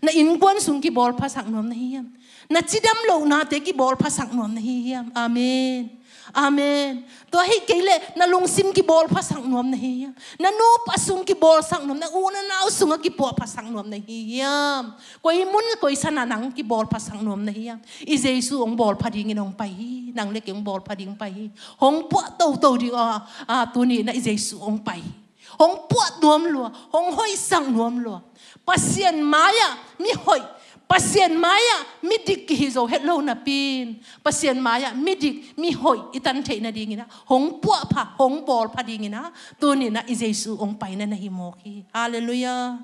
Na innkuan sung kibawl phasak nuam na hi hiam. Na cidam lohnate kibawl phasak nuam na hi hiam. Amen. Amen. Tua hi kei leh na lungsim kibawl phasak nuam na hi hiam. Na nupa sung kibawl sak nuam, na u na nau sungah kipuah phasak nuam na hi hiam. Koi mun koi sana nang kibawl phasak nuam na hi hiam. I Jesu hong bawl pha dingin hong pai hi. Nang le kei hong bawl pha ding pai hi. Hong puah toto ding a, a tuni in ah i Jesu hong pai hi. Hong puah nuam lua, hong hoihsak nuam lua. Pasian mai-ah mi hoih, Pasian mai-ah mi dik kihi zo het lo napi in, Pasian mai-ah mi dik, mi hoih i tan theih nadingin ah, hong puah pha, hong bawl pha dingin ah, tuni in ah i Jesu hong paina na hi mawk hi. Halleluiah.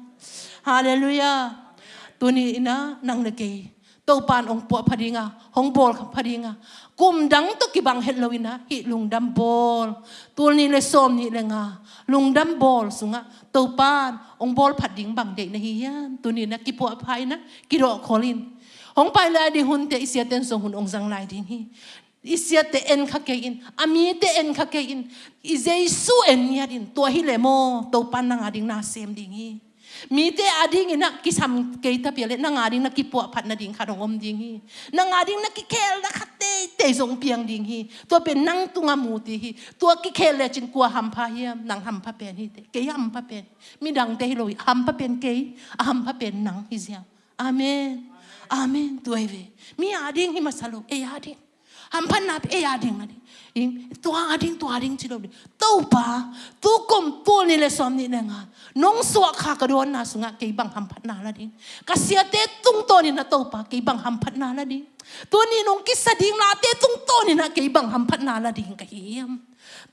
Halleluiah. Tuni in ah nang le kei Topa in hong puah pha dinga, hong bawl pha dinga. Kum dang tawh kibang het lo in ah, hih lungdam bawl. Tul nih le sawm nih le nga, lungdam bawl sungah, Topa in hong bawl phat ding bang deih na hi hiam. Tuni in ah kipuah pha in ah, kidawh khol in. Hong pai lai ding hunte, i siate in zong hun hong zang lai ding hi. I siate en kha kei in, a mite en kha kei in, i Jesu en ngiat in, tua hi leh maw, Topa in nang a ding na sem ding hi. Mite a dingin ah kisam kei ta pia leh, nang a ding na kipuah phat nading khat hong om ding hi. Nang a ding na kikhelna khat teitei zong piang ding hi. Tua pen nang tunga mu ti hi. Tua kikhel lecin kua hampha hiam, nang hampha pen hi teh. Kei hampha pen. Midangte hi lo hi. Hampha pen kei, a hampha pen nang hi ziang. Amen. Amen. Tua hi ve. Mi a ding hi masa lo, ei a ding. Hamphatna pen ei a ding a ding. Tua a ding, tua a ding ci lo ding. Topa, tu kum tul nih le sawm nih le nga nong suah kha ka dawnna sungah kei bang hamphatna la ding? Ka siate tungtawn in ah Topa, kei bang hamphatna la ding? Tuni nong kisa ding late tungtawn in ah kei bang hamphatna la ding ka hi hiam?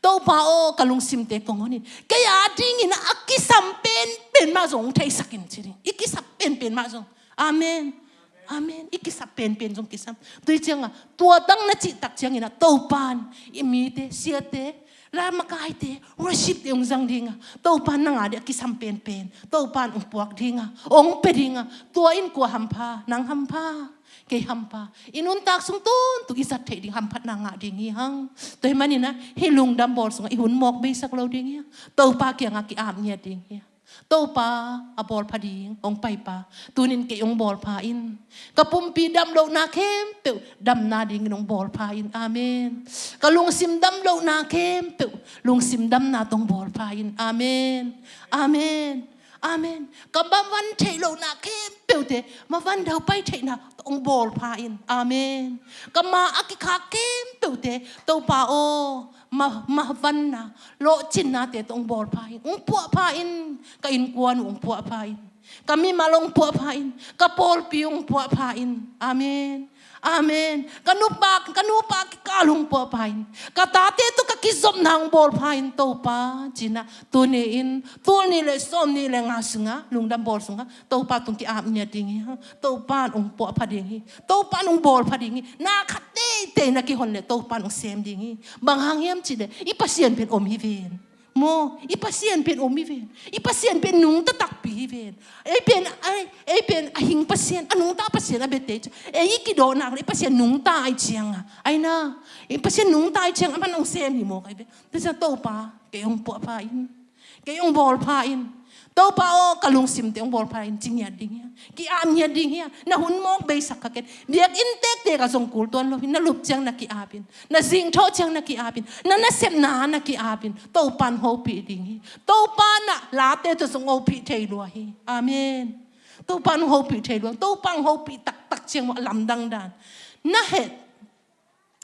Topa aw, ka lungsimte kong hon in, kei a dingin ah a kisam penpen mah zong hong theisak in ci ding. I kisam penpen mah zong. Amen. Amen. I kisap penpen zong kisam. Tua hi ciangah, tua tang na cih tak ciangin ah Topan i mite, siate, la makaite, worshipte hong zang dingah, Topan nang a ding a kisam penpen Topan hong puak dingah, hong pia dingah. Tua in kua hampha? Nang hampha, kei hampha. I nuntak sung tuntu i zat theih ding hamphatna ngah ding hi hang. Tua hi manin ah hih lungdam bawl sungah i hun mawk beisak lo ding hi hang. Topa kiangah ki-ap ngiat ding hi hang. Topa, a bawlpha ding hong paipa, tunin kei hong bawlpha in. Ka pumpi damlohna khempeuh damna dingin hong bawlpha in. Amen. Ka lungsim damlohna khempeuh lungsim damna tawh hong bawlpha in. Amen. Amen. Amen. Ka mavan theih lohna khempeuhte mavan daupai theihna tawh hong bawlpha in. Amen. Ka ma a kikhak khempeuhte Topa aw, ma, mavanna, lawhcinnate tawh hong bawlpha in, hong puahpha in. Ka innkuan uh hong puahpha in. Ka mimal hong puahpha in. Ka pawlpi hong puahpha in. Amen. Amen. Ka nupa, ka nupa kikal hong puahpha in. Ka tate tawh ka kizopna hong bawlpha in Topa, ci-in ah tuni-in, tul nih le sawm nih le nga sungah, lungdam bawl sungah Topa tung ki-ap ngiat ding hi. Topa in hong puahpha ding hi. Topa in hong bawlpha ding hi. Na khat teitei na kihon leh Topa in hong sem ding hi. Bang hang hiam cih leh i Pasian pen om hi ven. Maw, i Pasian pen om hi ven. I Pasian pen nungta takpi hi ven. Ei pen, ei, ei pen a hing Pasian, a nungta Pasian a bia tei ci. Ei i kidawh nak leh i Pasian nungta ahih ciangah, ai na, i Pasian nungta ahih ciangah aman hong sem hi maw, kai ve. Tua ciang Topa, kei hong puahpha in. Kei hong bawlpha in. Topa aw, ka lungsimte hong bawlpha in, ci ngiat ding hi hang. Ki-ap ngiat ding hi hang. Na hun mawk beisak kha ken. Biakinn tektek ah zong kul tuan lo hi. Na lup ciang na ki-ap in. Na zingthawh ciang na ki-ap in. Na nasepna na ki-ap in. Topa in hopih ding hi. Topa in ah late tawh zong hopih thei lua hi. Amen. Topa in hopih thei lua. Topa in hopih taktak ciang maw, a lamdang dan. Na heh.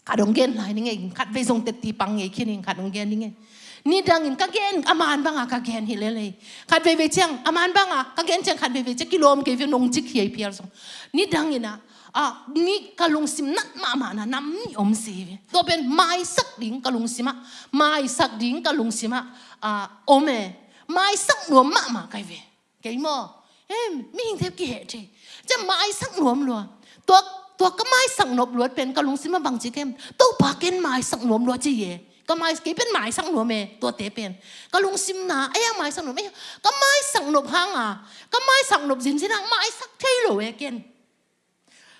Khat hong gen lai ning ei, khatvei zong tetti pang ngei khin ing, khat hong gen ning ei. Nidangin ka gen, a man banga ka gen hi lel ei. Khatveivei ciang, a man banga ka gen ciang khatveivei ciang kilawm kei ve, nong cik hiai phial zong. Nidangin ah, ah, ni ka lungsim nat mahmahna nam nih om si ve. Tua pen maisak ding ka lungsim ah, maisak ding ka lungsim ah, ah, om e. Maisak nuam mahmah kai ve. Kei maw, em, mihingte kiheh thei. Ciang maisak nuam lua. Tua, tua ka maisak nop luat pen ka lungsim ah bang ci kem. Topa, ken maisak nuam lua ci e. Ka mai, kei pen maisak nuam e, tuate pen. Ka lungsim na, ei a maisak nuam, ei, ka maisak nop hanga, ka maisak nop zinzin hang maisak thei lo e ken.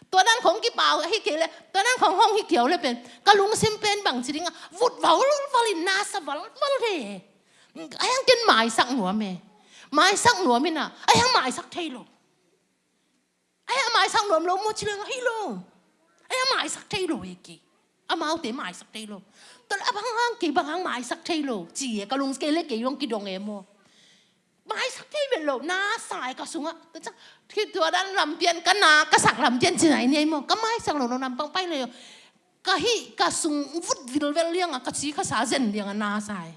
Tua dan khong kipau ahi kei leh, tua dan khong hong hi kiau leh pen ka lungsim pen bang ci ding a, vut val val in, nasa val val thei e. Ai hang ken maisak nuam e. Maisak nuam in a, ai hang maisak thei lo. Ai hang maisak nuam lo maw ci leng, hi lo. Ai hang maisak thei lo e kei. Amaute maisak thei lo. Tua leh a bang hang kei bang hang maisak thei lo ci e, ka lungsim kei leh kei hong kidong e maw. Maisak thei vet lo, nasa e ka sungah. Tua ciang, tua dan lampian, ka na, ka sak lampian ci nai ni ei maw. Ka maisak lo lo nampang pai leh, ka hih, ka sung vut vilvel liangah, ka ci ka sa zen liangah nasa e.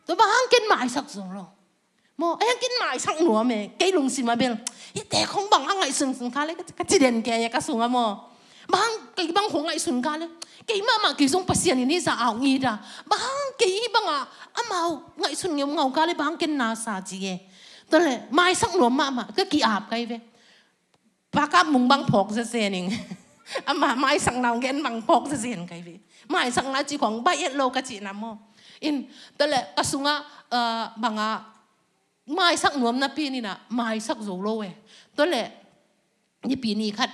Tua bang hang ken maisak zo lo. Maw, ai hang ken maisak nuam e, kei lungsim ah bel. Hihte khong bang a ngaihsun sun kha leh, ka ci den kei e ka sungah maw. Bang hang kei bang khong ngaihsun kha leh. Kei mahmah kei zong Pasian in hih zah a hong it a. Bang hang kei hih bangah amau ngaihsun ngeu ngau kha leh bang hang ken nasa ci e. Tua leh, maisak nuam mahmah, ka ki-ap kai ve. Pakap mung bang phawk zezen ing. Amah maisak nau gen bang phawk zezen kai ve. Maisak na ci khong bai et lo ka cihna maw. In, tua leh, ka sungah, ah, bangah, maisak nuam napi in a, maisak zo lo e. Tua leh, nipi ni khat,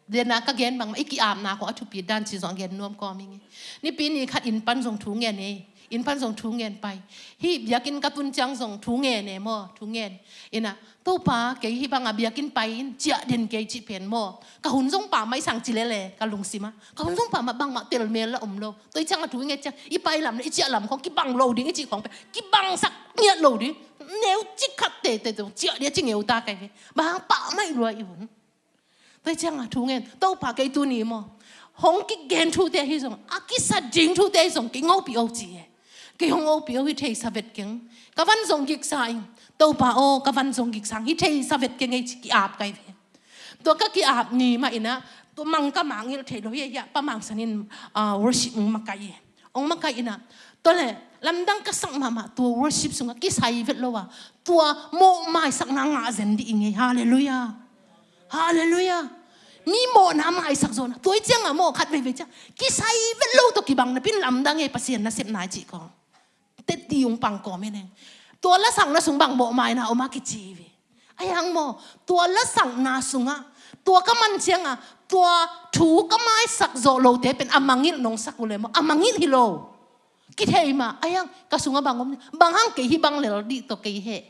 dena ka gen bangmah, i ki-apna khong a thupi dan ci zong a gen nuam kawm ing e. Nipi ni khat inn pan zong thu ngen e. Inn pan zong thu ngen pai. Hih biakinn ka tun ciang zong thu ngen e maw, thu ngen. In a, Topa, kei hih bangah biakinn pai in ciah den kei cih pen maw. Ka hun zong pammaih sang ci lele, ka lungsim ah. Ka hun zong pammaih, bangmah telmel la om lo. Tua hi ciangah thu i nget ciang, i pai lam leh i ciah lam khong kibang lo ding i cih khong pen kibangsak ngiat lo ding. Neu cik khat teitei zong ciah ding a ci ngeu ta kai ve. Bang hang pammaih lua i hun. Tua ciangah thu ngen, Topa kei tuni maw, hong kigen thute hi zong, a kisa ding thute hi zong kei hong hopih o ci hi. Kei hong hopih o hi, thei sa vet keng. Ka van zong giksa ing. Topa aw, ka van zong giksa ing hi, thei sa vet keng ei ci, ki-ap kai ve. Tua ka ki-ap ni mah inah, tua mang ka mangngilh thei lo hi, hiah Pa Mang San in, ah, worship hong makaih hi. Hong makaih inah, tua le lamdang ka sak mahmah, tua worship sungah kisai vet lo a, tua mawh maisakna ngah zen dih ing ei. Halleluiah. Halleluiah. Mi mawhna maisak zawhna, tua i ciangah mawh khat veivei ciang kisai vet lo tawh kibang napi-in lamdang ei, Pasian nasepna i cih kong. Teti ung pang kawm hi neng. Tua lasakna sung bang mawh maina om a kici hi ve. Ahi hang maw, tua lasakna sungah, tua ka man ciangah, tua thu ka maisak zawh lote pen a mangngilh nong sak uh le maw, a mangngilh hi lo. Kithei mah, ahi hang ka sungah bang om, bang hang kei hih bang lel dih tawh kei heh.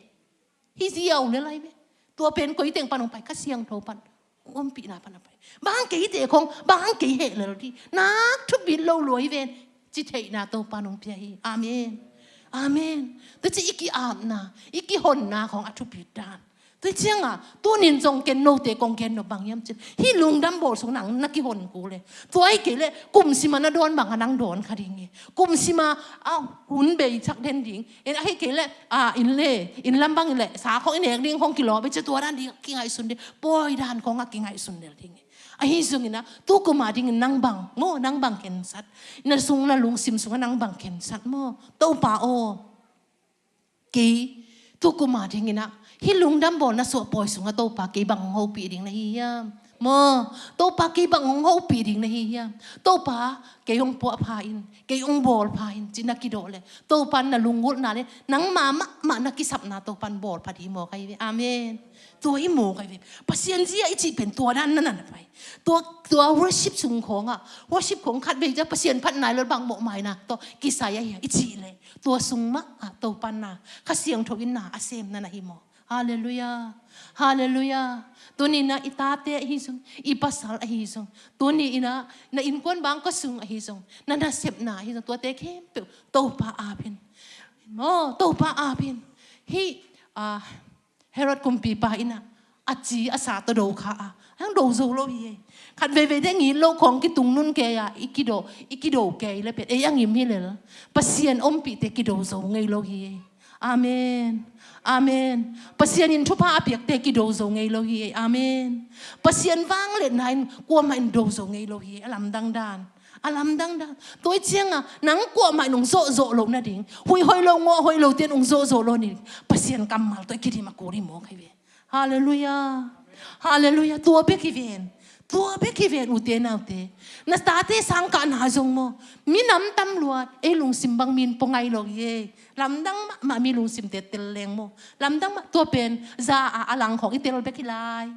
Hi ziau le lai ve. Tua pen koi teng pan hong pai, Kha Siangtho pan hong ompihna pan a pai. Bang hang kei hite khong, bang hang kei heh lel dih. Nak thupi lo lua hi ven. Ci theihna Topa nong pia hi. Amen. Amen. Tua ci i ki-apna, i kihonna khong a thupi dan. Tua ciangah, tunin zong ken note kong gen nop bang hiam cin, hih lungdam bawl sung nang na kihon kul le, tua hi kei le kum sima na dawn bang a nang dawn kha ding hi. Kum sima a hun bei thak den ding. En ahi kei le, a, inn le, inn lam bang le, sa khong i nek ding khong kilawm hi ci, tua dan ding kingaihsun ding, pawi dan khong a kingaihsun del ding hi. Ahi zongin ah, tu kum a dingin nang bang maw, nang bang khensat, na sung na lungsim sungah nang bang khensat maw, Topa aw. Kei tu kum a dingin ah, hih lungdam bawlna suah pawi sungah Topa kei bang hong hopih ding na hi hiam? Maw, Topa kei bang hong hopih ding na hi hiam? Topa kei hong puahpha in, kei hong bawlpha in, ci na kidawh le, Topa na lunggulhna le nangma mahmah na kisapna Topa in bawlpha ding hi maw, ka hi ve. Amen. Tua i maw, ka hi ve. Pasian zia i cih pen tua dan na na pai. Tua, tua worship sung khawngah, worship khawng khat vei ciang Pasian phat nai lo bang mawh maina tawh kisai ahi a i cih le, tua sung mah ah Topa in na, Kha Siangtho in na a sem na na hi maw. Halleluiah. Halleluiah. Tuni in ah i tate ahi zong, i pasal ahi zong, tuni in ah na innkuan bang ka sung ahi zong, na nasepna ahi zong, tuate khempeuh Topa ap in. Maw, Topa ap in. Hih, ah, Herod kumpipa in ah a ci a sa tawh do kha a, hang do zo lo hi ei. Khat veivei te ngit lo khawng kitung nun kei a, i kido, i kido kei le pet ei a ngim hi lel. Pasian ompihte kido zo ngei lo hi ei. Amen. Amen. Pasian in thupha a piakte kido zo ngei lo hi ei. Amen. Pasian vangliatna in kuamah in do zo ngei lo hi ei. A lamdang dan. A lamdang dan. Tua i ciangah nang kuamah in hong zawhzawh loh nading, huih hoih lo, ngawh hoih lo te in hong zawhzawh loh nading, Pasian kammal tawh i kidim a kul hi maw, ka hi ve. Halleluiah. Halleluiah. Tua bek hi ven. Tua bek hi ven, ute naute. Na tate sang kahna zong maw, minam tam lua, ei lungsim bang mi in pua ngai lo hi ei. Lamdang mahmah, mi lungsimte tel leng maw. Lamdang mah, tua pen za a a lang khawng i tel bek hi lai.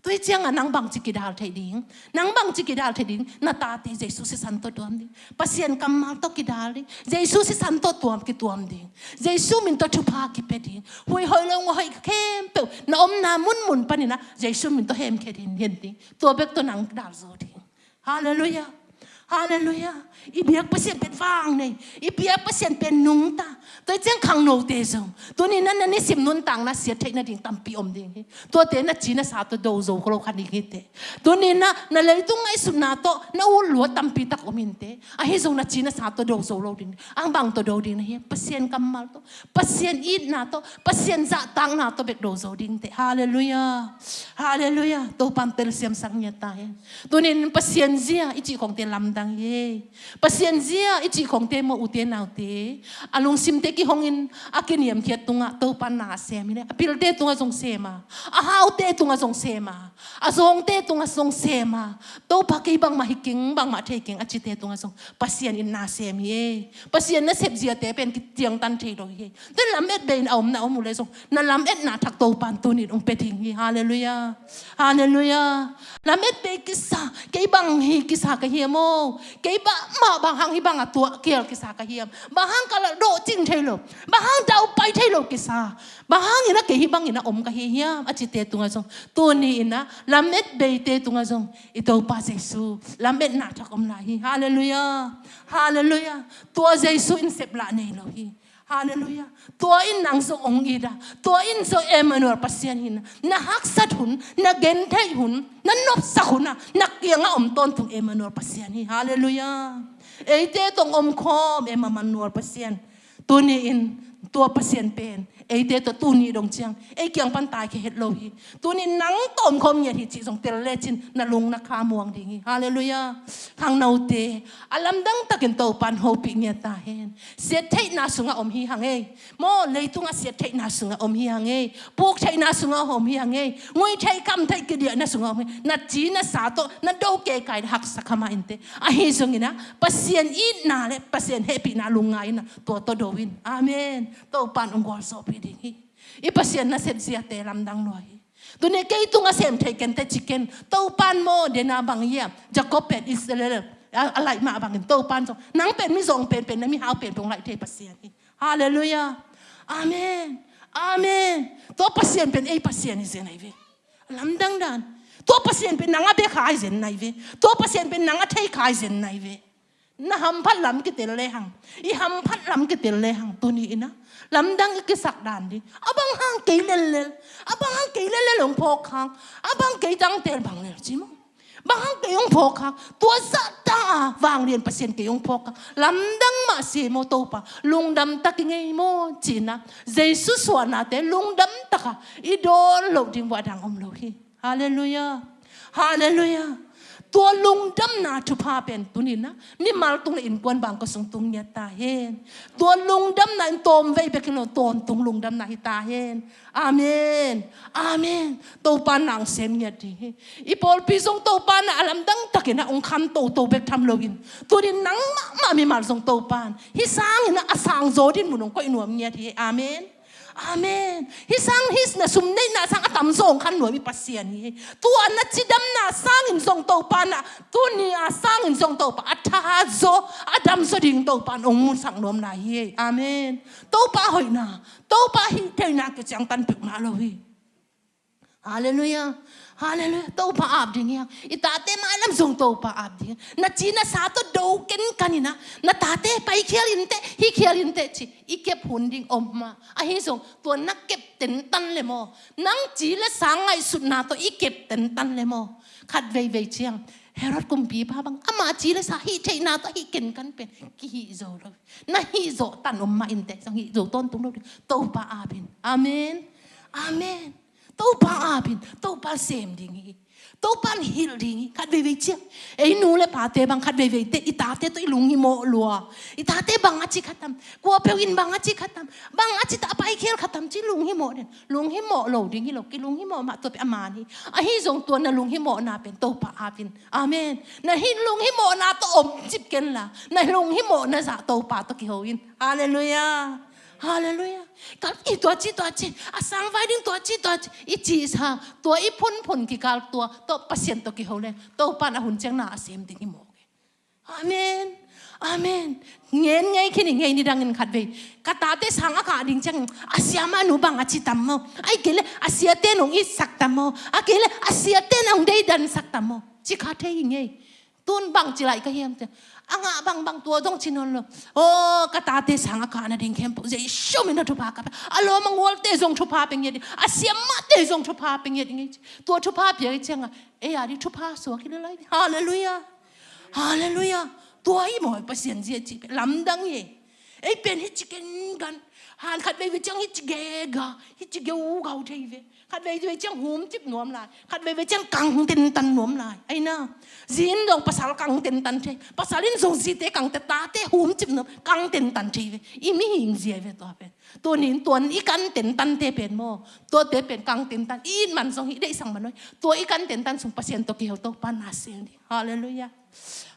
Tua hi ciangah nang bangci kidal theih ding? Nang bangci kidal theih ding? Na tate Jesu sisan tawh tuam ding, Pasian kammal tawh kidal ding, Jesu sisan tawh tuam, kituam ding, Jesu min tawh thupha kipia ding, huih hoih lo, ngawh hoih khempeuh na omna munmun panin ah Jesu min tawh hemkhia ding, hen ding. Tua bek tawh nang dal zo ding. Halleluiah. Halleluiah. I biak Pasian pen vang nei, i biak Pasian pen nungta. Tua hi ciang khangnote zong, tuni in ah na nisim nuntakna siat theih nading tampi om ding hi. Tuate na ci na sa tawh do zo kha lo kha ding hi teh. Tuni in ah na leitung ngaihsutna tawh na ut lua tampi tak om in teh. Ahi zong na ci na sa tawh do zo lo ding. Ang bang tawh do ding na hi, Pasian kammal tawh, Pasian itna tawh, Pasian zahtakna tawh bek do zo ding teh. Halleluiah. Halleluiah. Topa in telsiamsak ngiat ta hen. Tuni in Pasian zia i cih khawngte lamdang hi ei. Pasian zia i cih khawngte maw, ute naute, a lungsimte kihongin a kiniamkhiat tungah Topa in na sem hi leh, a pilte tungah zong sem a, a haute tungah zong sem a, a zawngte tungah zong sem a, Topa kei bangmah hi keng, bangmah thei keng a cite tungah zong Pasian in na sem hi ei. Pasian nasep ziate pen kiciangtan thei lo hi ei. Tua lamet bei in a omna om uh leh zong, na lametna thak Topa in tuni in hong pia ding hi. Halleluiah. Halleluiah. Lamet bei kisa, kei bang hi kisa ka hiam aw? Kei bangmah bang hang hih bangah tuah kial kisa ka hiam? Bang hang ka la dawh cing thei lo, bang hang daupai thei lo kisa, bang hangin ah kei hih bangin ah om ka hi hiam a cite tungah zong, tuni in ah lamet beite tungah zong i Topa Jesu lametna thak om lai hi. Halleluiah. Halleluiah. Tua Jesu in sep lah nei lo hi. Halleluiah. Tua in nang zong hong it a, tua in zong Emmanuel Pasian hi na. Na haksat hun, na gentheih hun, na nopsak hun ah na kiangah om tawntung Emmanuel Pasian hi. Halleluiah. Eite tawh hong omkhawm Emmanuel Pasian. Tuni in tua Pasian pen eite tawh tuni dong ciang ei kiang pan taikhia het lo hi. Tuni in nang tawh omkhawm ngiat hi cih zong tel lecin na lung na kha muang ding hi. Halleluiah. Khangnote, a lamdang takin Topan hopih ngiat ta hen. Siattheihna sungah om hi hang ei. Maw, leitungah siattheihna sungah om hi hang ei. Puktheihna sungah om hi hang ei. Nguitheih khamtheih kidiahna sungah om hi. Na ci na sa tawh na do keikai, haksa kha mah inteh. Ahi zongin ah Pasian itna le Pasian hehpihna lungngai in ah tua tawh do in. Amen. Topan hong gualzawhpih ding hi. I Pasian nasep ziate lamdang lua hi. Tuni kei tungah sem thei kenteh ci ken. Topan maw, dena bang hiam? Jacob pen Israel a, a laih mah bangin Topan zong, nang pen mizawng penpen, na mihau penpen hong laih thei Pasian hi. Halleluiah. Amen. Amen. Tua Pasian pen ei Pasian hi zen ahi ve. Lamdang dan. Tua Pasian pen nang a bia kha hi zen ahi ve. Tua Pasian pen nang a thei kha hi zen ahi ve. Na hamphat lam kitel lehang, i hamphat lam kitel lehang, tuni in ah lamdang i kisak dan ding. A bang hang kei lellel, a bang hang kei lellel hong phawk khang, a bang kei tangtel bang lel ci maw? Bang hang kei hong phawk khang, tua zahta a vanglian Pasian kei hong phawk khang. Lamdang mah si maw Topa, lungdam tak i ngei maw ci-in ah Jesu suahnate lungdam tak a i dawn loh ding bua dang om lo hi. Halleluiah. Halleluiah. Tua lungdamna thupha pen tuni in ah mimal tung le innkuan bangkua sung tung ngiat ta hen. Tua lungdamna in tawmvei bek hi lo, tawntung lungdamna hi ta hen. Amen. Amen. Topan nang sem ngiat ding hi. I pawlpi zong Topan ah a lamdang takin ah hong kham toto bek tham loin, tuni in nang mahmah mimal zong Topan hih sangin ah a sangzaw dinmun hong koih nuam ngiat hi. Amen. Amen. Hih sang, hih na sum neihna sang a tamzaw hong khan nuam i Pasian hi. Tua na cidamna sangin zong Topan ah, tuni a sangin zong Topa a thazaw, a damzaw ding Topan hong musak nuam lai hi. Amen. Topa hoihna, Topa hih theihna kiciangtan peuhmah lo hi. Halleluiah. Halleluiah. Topa ap ding hi hang. I tate mailam zong Topa ap ding hi hang. Na ci na sa tawh do kenkan in ah, na tate paikhial inteh, hihkhial inteh ci i kep hun ding om mah. Ahi zong tua na kep tentan le maw, nang ci le sa ngaihsutna tawh i kep tentan le maw, khat veivei ciang Herod kumpipa bang ama ci le sa hih theihna tawh hih kenkan pen kihih zo lo. Na hih zawh tan om mah inteh, zong hih zo tawntung lo ding. Topa ap in. Amen. Amen. Topa ap in, Topa sem ding hi. Topa in hilh ding hi. Khat veivei ciang ei nu le pate bang khat veivei teh i tate tawh i lunghimawh lua. I tate bang a ci khatam, kua peuh in bang a ci khatam, bang a ci ta a paikhial khatam ci lunghimawh den. Lunghimawh lo ding hi lo, kilunghimawh mah tua peuh a man hi. Ahi zong tua na lunghimawhna pen Topa ap in. Amen. Na hih lunghimawhna tawh om cip ken la, na lunghimawhna zah Topa tawh kiho in. Halleluiah. Halleluiah. Kal i tua ci tua ci, a sangvai ding tua ci tua ci i cihsa, tua i phunphun kikal tua tawh Pasian tawh kiho le Topa in a hun ciang na a sem ding hi mawk hi. Amen. Amen. Ngen ngei khin i ngei, nidangin khat vei ka tate sang a kah ding ciangin a siamah nu bang a ci tam maw? Ahih kei leh a siate in hong itsak tam maw? Ahih kei leh a siate in hong deidansak tam maw? Ci kha thei i ngei. Tun bangci lai ka hiam cih a, ngah bangbang tua zong ci nawn lo. Aw, ka tate sang a kah nading khempeuh Jesu min a thupha ka pia. A lawm a gualte zong thupha pia ngiat ding, a siamahte zong thupha pia ngiat ding hi ci. Tua thupha pia hi ciangah ei a ding thupha suak hi lai. Halleluiah. Halleluiah. Tua hi maw Pasian zia cih pen lamdang hi. Ei pen hih ci kenkan, han khat veivei ciang hih ci gega, hih ci geugau thei ve. Khat veivei ciang humcip nuam lai, khat veivei ciang kang tentan nuam lai. Ahi na, zi in zong pasal kang tentan thei, pasal in zong zite kang te, tate humcip nuam, kang tentan thei ve. I mihing zia ve tua pen. Tuni in tuan i kan tentante pen maw, tuate pen kang tentan. I it man zong hi, deihsak man zong hi. Tua i kan tentan sung Pasian tawh kiho, Topa na sem ding. Halleluiah.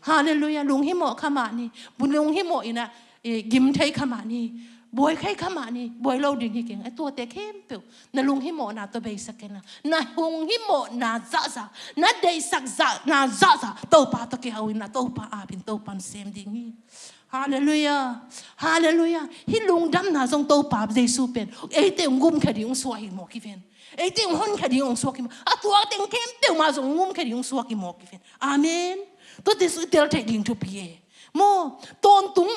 Halleluiah. Lunghimawh kha mah ni. Lunghimawh in ah, eh, gim thei kha mah ni. Buai thei kha mah ni. Buai lo ding hi keng. Eh, tuate khempeuh na lunghimawhna tawh beisak kei na. Na lunghimawhna zahzah, na deihsak zahna zahzah Topa tawh kiho in ah, Topa ap in, Topa in sem ding hi. Halleluiah. Halleluiah. Hih lungdamna zong Topa Jesu pen eite hong gumkhia ding hong suak hi mawk hi ven. Eite hong honkhia ding hong suak hi mawk. A tuak teng khempeuh mah zong hong gumkhia ding hong suak hi mawk hi ven. Amen. Tuate sung i tel theih ding thupi e. Maw, tawntung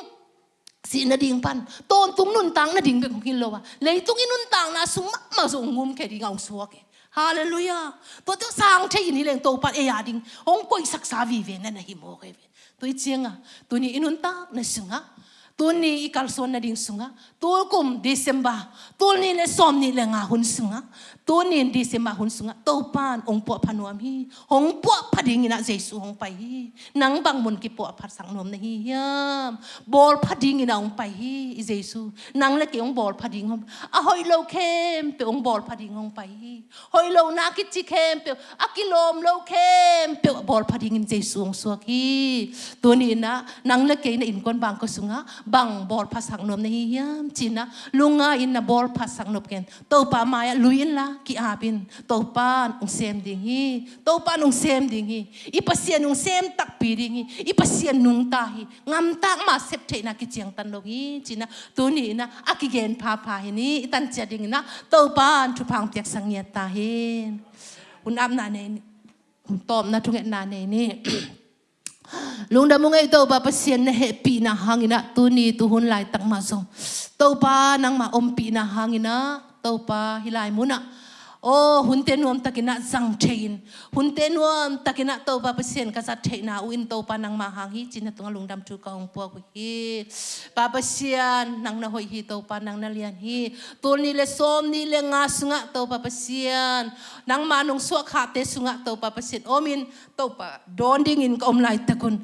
sih nading pan, tawntung nuntak nading bek hong hi lo a, leitung i nuntakna sung mahmah zong hong ngumkhia ding a hong suak hi. Halleluiah. Tua teh sang thei in hi leng Topa in ei a ding hong koihsaksa vive na na hi mawk hi ve. Tua hi ciangah tuni i nuntakna sungah, tuni i kalsuan nading sungah, tulkum December, tulni le sawmni le nga hun sungah, tuni in December hun sungah Topa in hong puahpha nuam hi. Hong puahpha dingin ah Jesu hong pai hi. Nang bang mun kipuahphasak nuam na hi hiam? Bawlpha dingin ah hong pai hi i Jesu. Nang le kei hong bawlpha ding hong, a hoih lo khempeuh hong bawlpha ding hong pai hi. Hoih lo na kici khempeuh, a kilawm lo khempeuh bawlpha dingin Jesu hong suak hi. Tuni in ah nang le kei na innkuan bangkua sungah bang bawlphasak nuam na hi hiam? Ci-in ah lungngai in na bawlphasak nop ken. Topa mai-ah lui inla ki-ap in. Topa in hong sem ding hi. Topa in hong sem ding hi. I Pasian hong sem takpi ding hi. I Pasian nungta hi. Ngamtak mah sep theihna kiciangtan lo hi. Ci-in ah tuni in ah a kigen phapha hi ni. I tan ciat dingin ah Topa in thupha hong piaksak ngiat ta hen. Hun apna nei ni. Hun tawpna thungetna nei ni. Lungdam ung ei Topa Pasian, na hehpihna hangin ah tuni tuhun laitak mah zong Topa nangmah ompihna hangin ah Topa hih lai munah aw hunte nuamtakin ah zang thei in, hunte nuamtakin ah Topa Pasian ka zat theihna uh in Topa nangmah hang hi ci-in na tungah lungdam thu ka hong puak uh hi. Pa Pasian, nang na hoih hi. Topa nang na lian hi. Tulni le sawmni le nga sungah Topa Pasian, nangmah nong suahkhakte sungah Topa Pasian om in, Topa dawn dingin ka om laitak un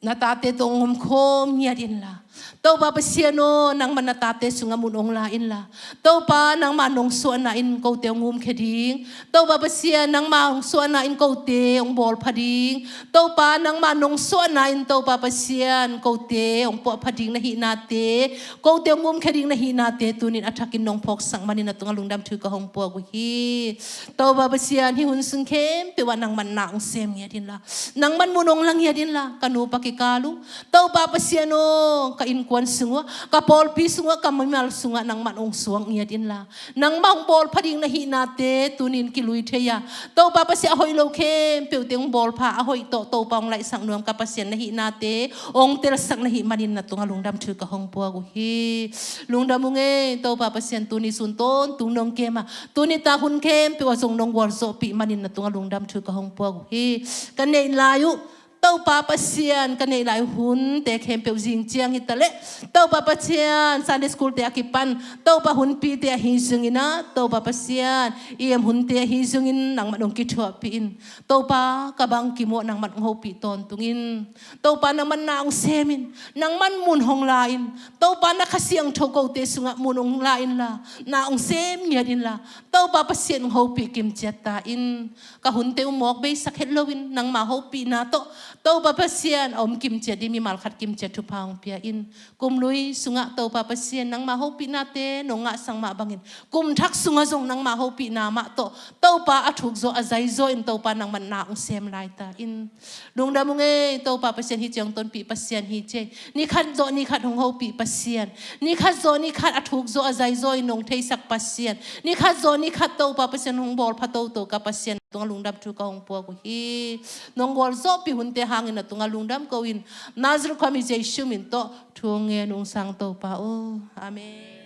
na tate tawh hong omkhawm ngiat inla, Topa Pasian aw, nangmah na tate sungah mun hong la inla, Topa nangmah nong suahna in kote hong umkhia ding. Topa Pasian, nangmah hong suahna in kote hong bawlpha ding. Topa nangmah nong suahna in Topa Pasian kote hong puahpha ding na hihnate, kote hong umkhia ding na hihnate tunin a thakin nong phawksak manin na tungah lungdam thu ka hong puak uh hi. Topa Pasian, hih hun sung khempeuh ah nangmah na hong sem ngiat inla, nangmah mun hong la ngiat inla, ka nupa kikal uh Topa Pasian aw, ka innkuan sung uh ah, ka pawlpi sung uh ah, ka mimal sungah nangmah hong suak ngiat inla, nangmah hong bawlpha ding na hihnate tunin kilui thei a, Topa Pasian a hoih lo khempeuhte hong bawlpha, a hoih tawh Topa hong laihsak nuam ka Pasian na hihnate hong telsak na hih manin na tungah lungdam thu ka hong puak uh hi. Lungdam ung ei Topa Pasian, tuni sun tawntung nong kem a, tuni tak hun khempeuh ah zong nong gualzawhpih manin na tungah lungdam thu ka hong puak uh hi. Ka neih lai uh Topa Pasian, ka neih lai uh hunte khempeuh zing ciang hi taleh, Topa Pasian, Sunday school te a kipan Topa hunpite ahi zongin ah, Topa Pasian, i em hunte ahi zongin nangmah hong kithuahpih in. Topa, ka bangkim uh ah nangmah hong hopih tawntung in. Topa nangmah na hong sem in, nangmah mun hong la in. Topa na Kha Siangtho kote sungah mun hong la inla, na hong sem ngiat inla, Topa Pasian hong hopih kimciat ta in. Ka hunte uh mawk beisak het loin nangmah hopihna tawh Topa Pasian a om kimciat ding mimal khat kimciat thupha hong pia in. Kum lui sungah Topa Pasian nangmah hopihnate nong ngahsak mah bangin kum thak sungah zong nangmah hopihna mah tawh Topa a thukzaw a zaizaw in Topa nangmah na hong sem lai ta in. Lungdam ung ei Topa Pasian, hih ciang tonpih Pasian hi ci ei. Ni khat zawh ni khat hong hopih Pasian, ni khat zawh ni khat a thukzaw a zaizaw in nong theisak Pasian, ni khat zawh ni khat Topa Pasian hong bawlpha toto ka Pasian tungah lungdam thu ka hong puak uh hi. Nong gualzawhpih hunte hangin na tungah lungdam ko in, Nazareth khuami Jesu min tawh thu ngen ung sang Topa aw. Amen.